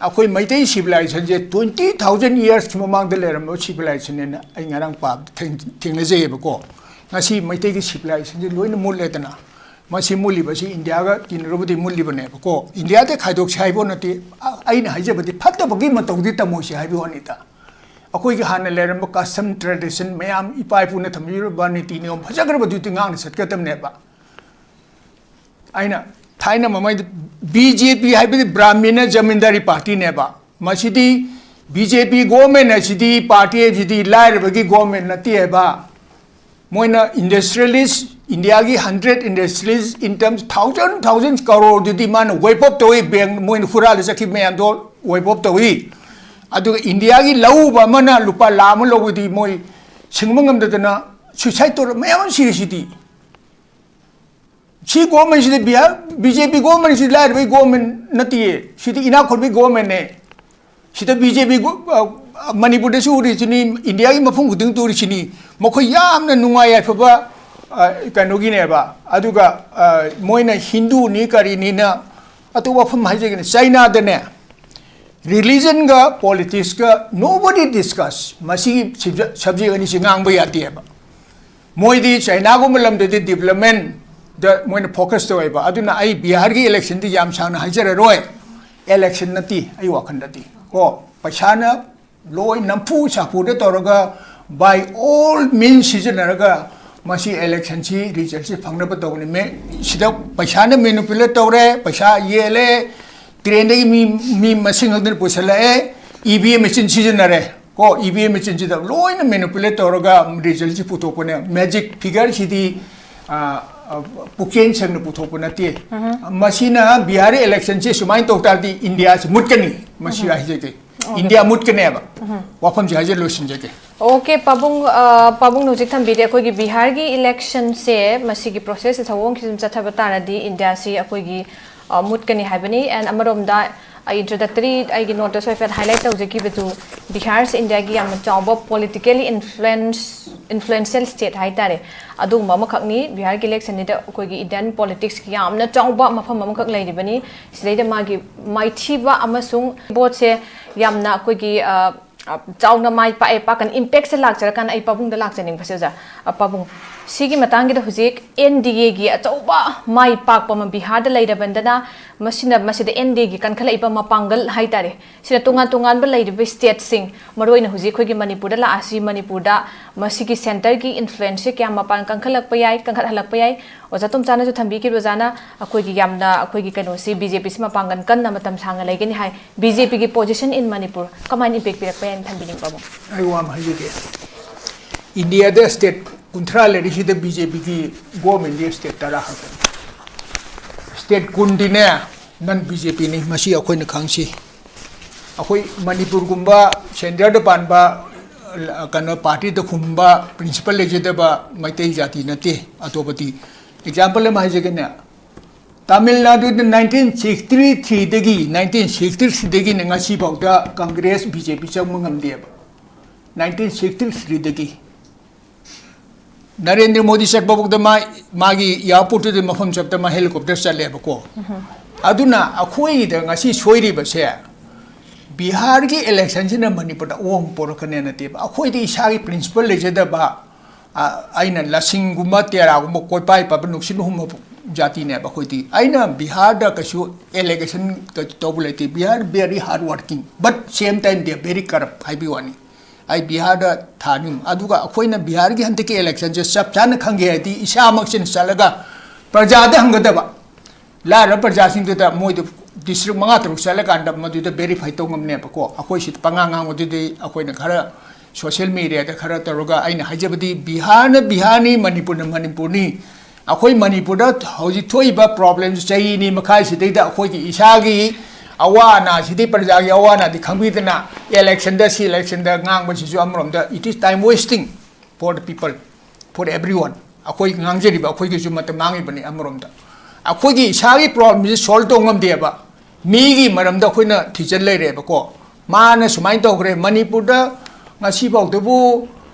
ꯑꯩꯈꯣꯏ ꯃꯩꯇꯩ ꯁꯤꯚꯤꯂꯥꯏꯖꯦꯁꯟꯁꯦ twenty thousand yearsꯀꯤ ꯃꯃꯥꯡꯗ ꯂꯩꯔꯝꯕ ꯁꯤꯚꯤꯂꯥꯏꯖꯦꯁꯟꯅꯦꯅ ꯑꯩ ꯉꯔꯥꯡ ꯄꯥꯕꯗ ꯊꯦꯡ-, ꯊꯦꯡꯅꯖꯩꯌꯦꯕꯀꯣ꯫ ꯉꯁꯤ ꯃꯩꯇꯩꯒꯤ ꯁꯤꯚꯤꯂꯥꯏꯖꯦꯁꯟꯁꯦ ꯂꯣꯏꯅ ꯃꯨꯠꯂꯦꯗꯅ꯫ ꯃꯁꯤ ꯃꯨꯠꯂꯤꯕꯁꯤ ꯏꯟꯗꯤꯌꯥꯒ ꯇꯤꯟꯅꯔꯨꯕꯗꯤ ꯃꯨꯠꯂꯤꯕꯅꯦꯕꯀꯣ꯫ ꯏꯟꯗꯤꯌꯥꯗ ꯈꯥꯏꯗꯣꯛꯁꯤ ꯍꯥꯏꯕ ꯅꯠꯇꯦ꯫ ꯑ-, ꯑꯩꯅ ꯍꯥꯏꯖꯕꯗꯤ ꯐꯠꯇꯕꯒꯤ ꯃꯇꯧꯗꯤ ꯇꯝꯃꯣꯏꯁꯤ ꯍꯥꯏꯕ ꯋꯥꯅꯤꯗ꯫ ꯑꯩꯈꯣꯏꯒꯤ ꯍꯥꯟꯅ ꯂꯩꯔꯝꯕ custom tradition ꯃꯌꯥꯝ, ꯏꯄꯥ ꯏꯄꯨꯅ ꯊꯝꯕꯤꯔꯕ ꯅꯤꯇꯤ ꯅꯤꯌꯣꯝ ꯐꯖꯈ꯭ꯔꯕꯗꯨꯗꯤ ꯉꯥꯛꯅ ꯆꯠꯀꯗꯕꯅꯦꯕ꯫ ꯑꯩꯅ ꯊꯥꯏꯅ ꯃꯃꯩꯗ ꯕꯤ ꯖꯦ ꯄꯤ ꯍꯥꯏꯕꯗꯤ ꯕ꯭ꯔꯥꯍꯃꯤꯅ ꯖꯃꯤꯟꯗꯥꯔꯤ ꯄꯥꯔꯇꯤꯅꯦꯕ꯫ ꯃꯁꯤꯗꯤ ꯕꯤ ꯖꯦ ꯄꯤ ꯒꯣꯔꯃꯦꯟ ꯑꯁꯤꯗꯤ, ꯄꯥꯔꯇꯤ ꯑꯁꯤꯗꯤ ꯂꯥꯏꯔꯕꯒꯤ ꯒꯣꯔꯃꯦꯟ ꯅꯠꯇꯦꯕ꯫ ꯃꯣꯏꯅ ꯏꯟꯗꯁꯇ꯭ꯔꯤꯌꯦꯂꯤꯁ, ꯏꯟꯗꯤꯌꯥꯒꯤ hundred industries, in terms, thousand thousand ꯀꯔꯣꯔꯗꯨꯗꯤ ꯃꯥꯅ ꯋꯥꯏꯞ ꯑꯥꯎꯠ ꯇꯧꯏ, ꯕꯦꯡ ꯃꯣꯏꯅ ꯍꯨꯔꯥꯜꯂ ꯆꯠꯈꯤꯕ ꯃꯌꯥꯝꯗꯣ ꯋꯥꯏꯞ ꯑꯥꯎꯠ ꯇꯧꯏ꯫ ꯑꯗꯨꯒ ꯏꯟꯗꯤꯌꯥꯒꯤ ꯂꯧ ꯎꯕ ꯑꯃꯅ ꯂꯨꯄꯥ ꯂꯥꯈ ꯑꯃ ꯂꯧꯕꯗꯤ ꯃꯣꯏ ꯁꯤꯡꯕ ꯉꯝꯗꯗꯅ ꯁꯨꯏꯁꯥꯏꯠ ꯇꯧꯔ ꯃꯌꯥꯝ ꯑꯃ ꯁꯤꯔꯤꯁꯤꯗꯤ꯫ ꯁꯤ ꯒꯣꯔꯃꯦꯟꯁꯤꯗꯤ ꯕꯤꯍꯥꯔ, ꯕꯤ ꯖꯦ ꯄꯤ ꯒꯣꯔꯃꯦꯟꯁꯤꯗꯤ ꯂꯥꯏꯔꯕꯒꯤ ꯒꯣꯔꯃꯦꯟ ꯅꯠꯇꯤꯌꯦ, ꯁꯤꯗꯤ ꯏꯅꯥꯛ ꯈꯨꯟꯕꯒꯤ ꯒꯣꯔꯃꯦꯟꯅꯦ꯫ ꯁꯤꯗ ꯕꯤ ꯖꯦ ꯄꯤ ꯒꯣ-, ꯑ, ꯃꯅꯤꯄꯨꯔꯗꯁꯨ ꯎꯔꯤꯁꯤꯅꯤ, ꯏꯟꯗꯤꯌꯥꯒꯤ ꯃꯐꯝ ꯈꯨꯗꯤꯡ ꯎꯔꯤꯁꯤꯅꯤ꯫ ꯃꯈꯣꯏ ꯌꯥꯝꯅ ꯅꯨꯡꯉꯥꯏ ꯌꯥꯏꯐꯕ, ꯑ, ꯀꯩꯅꯣꯒꯤꯅꯦꯕ꯫ ꯑꯗꯨꯒ, ꯑ, ꯃꯣꯏꯅ ꯍꯤꯟꯗꯨꯅꯤ ꯀꯔꯤꯅꯤꯅ ꯑꯇꯣꯞꯄ ꯋꯥꯐꯝ ꯍꯥꯏꯖꯒꯦꯅꯦ, ꯆꯥꯏꯅꯥꯗꯅꯦ, ꯔꯤꯂꯤꯖꯟꯒ ꯄꯣꯂꯤꯇꯤꯛꯁꯀ nobody discuss꯫ ꯃꯁꯤꯒꯤ ꯁꯕꯖꯦꯛ ꯑꯅꯤꯁꯤ ꯉꯥꯡꯕ ꯌꯥꯗꯦꯕ꯫ ꯃꯣꯏꯗꯤ ꯆꯥꯏꯅꯥꯒꯨꯝꯕ ꯂꯝꯗꯗꯤ ꯗꯤꯕꯂꯞꯃꯦꯟꯗ ꯃꯣꯏꯅ ꯐꯣꯀꯁ ꯇꯧꯋꯦꯕ꯫ ꯑꯗꯨꯅ ꯑꯩ ꯕꯤꯍꯥꯔꯒꯤ ꯏꯂꯦꯛꯁꯟꯗꯤ ꯌꯥꯝ ꯁꯥꯡꯅ ꯍꯥꯏꯖꯔꯔꯣꯏ꯫ ꯏꯂꯦꯛꯁꯟ ꯅꯠꯇꯦ ꯑꯩ ꯋꯥꯈꯜꯗꯗꯤ꯫ ꯀꯣ, ꯄꯩꯁꯥꯅ ꯂꯣꯏ ꯅꯝꯐꯨ ꯁꯥꯐꯨꯗ ꯇꯧꯔꯒ, by all means ꯁꯤꯖꯤꯟꯅꯔꯒ ꯃꯁꯤ ꯏꯂꯦꯛꯁꯟꯁꯤ ꯔꯤꯖꯜꯁꯤ ꯐꯪꯅꯕ ꯇꯧꯕꯅꯤ꯫ ꯃꯦ-, ꯁꯤꯗ ꯄꯩꯁꯥꯅ ꯃꯦꯅꯨꯄꯨꯂꯦꯠ ꯇꯧꯔꯦ, ꯄꯩꯁꯥ ꯌꯦꯜꯂꯦ, ꯇ꯭ꯔꯦꯟꯗꯒꯤ ꯃꯤ, ꯃꯤ ꯃꯁꯤꯡ ꯈꯛꯇꯅ ꯄꯨꯁꯜꯂꯛꯑꯦ, ꯏ ꯚꯤ ꯑꯦꯝ ꯃꯦꯆꯤꯟ ꯁꯤꯖꯤꯟꯅꯔꯦ꯫ ꯀꯣ, ꯏ ꯚꯤ ꯑꯦꯝ ꯃꯦꯆꯤꯟꯁꯤꯗ ꯂꯣꯏꯅ ꯃꯦꯅꯨꯄꯨꯂꯦꯠ ꯇꯧꯔꯒ ꯔꯤꯖꯜꯁꯤ ꯄꯨꯊꯣꯛꯄꯅꯦ꯫ ꯃꯦꯖꯤꯛ ꯐꯤꯒꯔꯁꯤꯗꯤ, ꯑ, ꯑ, ꯄꯨꯛꯆꯦꯟ ꯁꯦꯡꯅ ꯄꯨꯊꯣꯛꯄ ꯅꯠꯇꯦ꯫ ꯃꯁꯤꯅ ꯕꯤꯍꯥꯔ ꯏꯂꯦꯛꯁꯟꯁꯤ ꯁꯨꯃꯥꯏꯅ ꯇꯧ ꯇꯥꯔꯗꯤ ꯏꯟꯗꯤꯌꯥꯁꯤ ꯃꯨꯠꯀꯅꯤ꯫ ꯃꯁꯤ ꯍꯥꯏꯖꯒꯦ꯫ ꯏꯟꯗꯤꯌꯥ ꯃꯨꯠꯀꯅꯦꯕ꯫ ꯋꯥꯐꯝꯁꯦ ꯍꯥꯏꯖ ꯂꯣꯏꯁꯤꯟꯖꯒꯦ꯫ ꯑꯣꯀꯦ, ꯄꯥꯕꯨꯡ, ꯑ, ꯄꯥꯕꯨꯡꯅ ꯍꯧꯖꯤꯛ ꯊꯝꯕꯤꯔꯦ, ꯑꯩꯈꯣꯏꯒꯤ ꯕꯤꯍꯥꯔꯒꯤ ꯏꯂꯦꯛꯁꯟꯁꯦ, ꯃꯁꯤꯒꯤ ꯄ꯭ꯔꯣꯁꯦꯁꯁꯦ, ꯊꯧꯑꯣꯡꯁꯤ ꯑꯗꯨꯝ ꯆꯠꯊꯕ ꯇꯥꯔꯗꯤ ꯏꯟꯗꯤꯌꯥꯁꯤ ꯑꯩꯈꯣꯏꯒꯤ, ꯑ, ꯃꯨꯠꯀꯅꯤ ꯍꯥꯏꯕꯅꯤ꯫ And ꯑꯃꯔꯣꯝꯗ ꯑꯩ introductory ꯑꯩꯒꯤ ꯅꯣꯠꯇꯁꯨ ꯍꯥꯏꯐꯦꯠ highlight ꯇꯧꯖꯈꯤꯕꯗꯨ, ꯕꯤꯍꯥꯔꯁꯤ ꯏꯟꯗꯤꯌꯥꯒꯤ ꯌꯥꯝꯅ ꯆꯥꯎꯕ politically influence, influential state ꯍꯥꯏꯇꯥꯔꯦ, ꯑꯗꯨꯒꯨꯝꯕ ꯑꯃꯈꯛꯅꯤ꯫ ꯕꯤꯍꯥꯔꯒꯤ ꯏꯂꯦꯛꯁꯟꯁꯤꯗ ꯑꯩꯈꯣꯏꯒꯤ ꯏꯟꯗꯤꯌꯥꯟ ꯄꯣꯂꯤꯇꯤꯛꯁꯀꯤ ꯌꯥꯝꯅ ꯆꯥꯎꯕ ꯃꯐꯝ ꯑꯃꯈꯛ ꯂꯩꯔꯤꯕꯅꯤ꯫ ꯁꯤꯗꯩꯗ ꯃꯥꯒꯤ ꯃꯥꯏꯊꯤꯕ ꯑꯃꯁꯨꯡ ꯚꯣꯠꯁꯦ ꯌꯥꯝꯅ ꯑꯩꯈꯣꯏꯒꯤ, ꯑ, ꯑ, ꯆꯥꯎꯅ ꯃꯥꯏ ꯄꯥꯛꯑꯦ, ꯄꯥꯛꯀꯅꯤ, ꯏꯝꯄꯦꯛꯁꯦ ꯂꯥꯛꯆꯔꯀꯥꯟꯗ ꯑꯩ ꯄꯥꯕꯨꯡꯗ ꯂꯥꯛꯆꯅꯤꯡꯕꯁꯦ, ꯑꯣꯖꯥ꯫ ꯑ, ꯄꯥꯕꯨꯡ, ꯁꯤꯒꯤ ꯃꯇꯥꯡꯒꯤꯗ ꯍꯧꯖꯤꯛ ꯑꯦꯟ ꯗꯤ ꯑꯦꯒꯤ ꯑꯆꯧꯕ ꯃꯥꯏ ꯄꯥꯛꯄ ꯑꯃ ꯕꯤꯍꯥꯔꯗ ꯂꯩꯔꯕꯅꯤꯅ, ꯃꯁꯤꯅ, ꯃꯁꯤꯗ ꯑꯦꯟ ꯗꯤ ꯑꯦꯒꯤ ꯀꯟꯈꯠꯂꯛꯏꯕ ꯃꯄꯥꯡꯒꯜ ꯍꯥꯏꯇꯥꯔꯦ, ꯁꯤꯅ ꯇꯣꯉꯥꯟ ꯇꯣꯉꯥꯟꯕ ꯂꯩꯔꯤꯕ ꯁ꯭ꯇꯦꯠꯁꯤꯡ, ꯃꯔꯨꯑꯣꯏꯅ ꯍꯧꯖꯤꯛ ꯑꯩꯈꯣꯏꯒꯤ ꯃꯅꯤꯄꯨꯔꯗ ꯂꯥꯛꯑꯁꯤ, ꯃꯅꯤꯄꯨꯔꯗ ꯃꯁꯤꯒꯤ ꯁꯦꯟꯇꯔꯒꯤ ꯏꯟꯐ꯭ꯂꯨꯌꯦꯟꯁꯁꯦ ꯀꯌꯥꯝ ꯃꯄꯥꯟ ꯀꯟꯈꯠꯂꯛꯄ ꯌꯥꯏ, ꯀꯟꯈꯠꯍꯜꯂꯛꯄ ꯌꯥꯏ? ꯑꯣꯖꯥ ꯇꯣꯝꯆꯥꯅꯁꯨ ꯊꯝꯕꯤꯈꯤꯕ, ꯑꯣꯖꯥꯅ ꯑꯩꯈꯣꯏꯒꯤ ꯌꯥꯝꯅ ꯑꯩꯈꯣꯏꯒꯤ ꯀꯩꯅꯣꯁꯤ, ꯕꯤ ꯖꯦ ꯄꯤꯁꯤ ꯃꯄꯥꯡꯒꯜ ꯀꯟꯅ ꯃꯇꯝ ꯁꯥꯡꯅ ꯂꯩꯒꯅꯤ ꯍꯥꯏ꯫ ꯕꯤ ꯖꯦ ꯄꯤꯒꯤ position in Manipur ꯀꯃꯥꯏꯅ ꯏꯝꯄꯦꯛ ꯄꯤꯔꯛꯄ ꯌꯥꯏꯅ ꯊꯝꯕꯤꯅꯤꯡꯕ ꯑꯃꯨꯛ? ꯑꯩ ꯋꯥ ꯑꯃ ꯍꯥꯏꯖꯒꯦ꯫ ꯏꯟꯗꯤꯌꯥꯗ ꯁ꯭ꯇꯦꯠ ꯀꯨꯟꯊ꯭ꯔꯥ ꯂꯩꯔꯤꯁꯤꯗ ꯕꯤ ꯖꯦ ꯄꯤꯒꯤ ꯒꯣꯔꯃꯦꯟꯒꯤ ꯁ꯭ꯇꯦꯠ ꯇꯔꯥ ꯈꯛꯇꯅꯤ꯫ ꯁ꯭ꯇꯦꯠ ꯀꯨꯟꯗꯤꯅꯦ ꯅꯟ ꯕꯤ ꯖꯦ ꯄꯤꯅꯤ, ꯃꯁꯤ ꯑꯩꯈꯣꯏꯅ ꯈꯪꯁꯤ꯫ ꯑꯩꯈꯣꯏ ꯃꯅꯤꯄꯨꯔꯒꯨꯝꯕ ꯁꯦꯟꯇꯔꯗ ꯄꯥꯟꯕ, ꯑ, ꯀꯩꯅꯣ, ꯄꯥꯔꯇꯤꯗ ꯈꯨꯝꯕ ꯄ꯭ꯔꯤꯟꯁꯤꯄꯜ ꯂꯩꯖꯗꯕ ꯃꯩꯇꯩ ꯖꯥꯇꯤ ꯅꯠꯇꯦ꯫ ꯑꯇꯣꯞꯄꯗꯤ, ꯑꯦꯛꯖꯥꯝꯄꯜ ꯑꯃ ꯍꯥꯏꯖꯒꯦꯅꯦ, ꯇꯥꯃꯤꯜ ꯅꯥꯗꯨꯗ ꯅꯥꯏꯟꯇꯤꯟ ꯁꯤꯛꯁꯇꯤ ꯊ꯭ꯔꯤꯗꯒꯤ, ꯅꯥꯏꯟꯇꯤꯟ ꯁꯤꯛꯁꯇꯤ ꯊ꯭ꯔꯤꯗꯒꯤ ꯉꯁꯤꯐꯥꯎꯗ ꯀꯪꯒ꯭ꯔꯦꯁ ꯕꯤ ꯖꯦ ꯄꯤ ꯆꯪꯕ ꯉꯝꯗꯦꯕ꯫ ꯅꯥꯏꯟꯇꯤꯟ ꯁꯤꯛꯁꯇꯤ ꯊ꯭ꯔꯤꯗꯒꯤ ꯅꯔꯦꯟꯗ꯭ꯔ ꯃꯣꯗꯤ ꯆꯠꯄꯐꯥꯎꯗ ꯃꯥ, ꯃꯥꯒꯤ ꯑꯦꯌꯥꯔꯄꯣꯔꯠꯇꯨꯗ ꯃꯐꯝ ꯆꯠꯇ ꯃꯥ ꯍꯦꯂꯤꯀꯣꯞꯇꯔ ꯆꯠꯂꯦꯕꯀꯣ꯫ ꯑꯗꯨꯅ ꯑꯩꯈꯣꯏꯒꯤꯗ ꯉꯁꯤ ꯁꯣꯏꯔꯤꯕꯁꯦ, ꯕꯤꯍꯥꯔꯒꯤ ꯏꯂꯦꯛꯁꯟꯁꯤꯅ ꯃꯅꯤꯄꯨꯔꯗ ꯑꯑꯣꯟꯕ ꯄꯣꯔꯛꯀꯅꯦ ꯅꯠꯇꯦꯕ꯫ ꯑꯩꯈꯣꯏꯗꯤ ꯏꯁꯥꯒꯤ ꯄ꯭ꯔꯤꯟꯁꯤꯄꯜ ꯂꯩꯖꯗꯕ, ꯑ, ꯑꯩꯅ ꯂꯁꯤꯡꯒꯨꯝꯕ, ꯇꯦꯔꯥꯒꯨꯝꯕ ꯀꯣꯏꯄꯥꯏ ꯄꯥꯏꯕ ꯅꯨꯡꯁꯤꯠ ꯍꯨꯝꯕ ꯖꯥꯇꯤꯅꯦꯕ ꯑꯩꯈꯣꯏꯗꯤ꯫ ꯑꯩꯅ ꯕꯤꯍꯥꯔꯗ ꯀꯩꯁꯨ ꯑꯦꯂꯤꯒꯦꯁꯟ ꯇꯧꯕ ꯂꯩꯇꯦ꯫ Bihar very hard working, but same time they are very corrupt ꯍꯥꯏꯕꯒꯤ ꯋꯥꯅꯤ꯫ ꯑꯩ ꯕꯤꯍꯥꯔꯗ ꯊꯥꯅꯤ꯫ ꯑꯗꯨꯒ ꯑꯩꯈꯣꯏꯅ ꯕꯤꯍꯥꯔꯒꯤ ꯍꯟꯗꯛꯀꯤ ꯏꯂꯦꯛꯁꯟꯁꯦ ꯆꯞ ꯆꯥꯅ ꯈꯪꯒꯦ ꯍꯥꯏꯗꯤ ꯏꯁꯥꯃꯛꯁꯤꯅ ꯆꯠꯂꯒ ꯄ꯭ꯔꯖꯥꯗ ꯍꯪꯒꯗꯕ꯫ ꯂꯥꯏꯔꯕ ꯄ꯭ꯔꯖꯥꯁꯤꯡꯗꯨꯗ ꯃꯣꯏꯗ ꯗꯤꯁꯇ꯭ꯔꯤꯛ ꯃꯉꯥ ꯇꯔꯨꯛ ꯆꯠꯂꯀꯥꯟꯗ ꯃꯗꯨꯗ ꯚꯦꯔꯤꯐꯥꯏ ꯇꯧ ꯉꯝꯅꯦꯕꯀꯣ꯫ ꯑꯩꯈꯣꯏ ꯁꯤꯗ ꯄꯉꯥꯡ ꯉꯥꯡꯕꯗꯨꯗꯤ ꯑꯩꯈꯣꯏꯅ ꯈꯔ ꯁꯣꯁꯤꯌꯦꯜ ꯃꯦꯗꯤꯌꯥꯗ ꯈꯔ ꯇꯧꯔꯒ, ꯑꯩꯅ ꯍꯥꯏꯖꯕꯗꯤ ꯕꯤꯍꯥꯔꯅ ꯕꯤꯍꯥꯔꯅꯤ, ꯃꯅꯤꯄꯨꯔꯅ ꯃꯅꯤꯄꯨꯔꯅꯤ꯫ ꯑꯩꯈꯣꯏ ꯃꯅꯤꯄꯨꯔꯗ ꯍꯧꯖꯤꯛ ꯊꯣꯛꯏꯕ ꯄ꯭ꯔꯣꯕ꯭ꯂꯦꯝꯁꯦ ꯆꯍꯤ ꯑꯅꯤ ꯃꯈꯥꯏꯁꯤꯗꯩꯗ ꯑꯩꯈꯣꯏꯒꯤ ꯏꯁꯥꯒꯤ ꯑꯋꯥ ꯑꯅꯥꯁꯤꯗꯤ, ꯄ꯭ꯔꯖꯥꯒꯤ ꯑꯋꯥ ꯑꯅꯥꯗꯤ ꯈꯪꯕꯤꯗꯅ, ꯏꯂꯦꯛꯁꯟꯗ, ꯁꯤ ꯏꯂꯦꯛꯁꯟꯗ ꯉꯥꯡꯕꯁꯤꯁꯨ ꯑꯃꯔꯣꯝꯗ it is time wasting for the people, for everyone꯫ ꯑꯩꯈꯣꯏ ꯉꯥꯡꯖꯔꯤꯕ ꯑꯩꯈꯣꯏꯒꯤꯁꯨ ꯃꯇꯝ ꯃꯥꯡꯉꯤꯕꯅꯤ ꯑꯃꯔꯣꯝꯗ꯫ ꯑꯩꯈꯣꯏꯒꯤ ꯏꯁꯥꯒꯤ ꯄ꯭ꯔꯣꯕ꯭ꯂꯦꯝꯁꯤ ꯁꯣꯜꯕ ꯇꯧ ꯉꯝꯗꯦꯕ꯫ ꯃꯤꯒꯤ ꯃꯔꯝꯗ ꯑꯩꯈꯣꯏꯅ ꯊꯤꯖꯤꯟ ꯂꯩꯔꯦꯕꯀꯣ꯫ ꯃꯥꯅ ꯁꯨꯃꯥꯏꯅ ꯇꯧꯈ꯭ꯔꯦ, ꯃꯅꯤꯄꯨꯔꯗ ꯉꯁꯤꯐꯥꯎꯗꯕꯨ,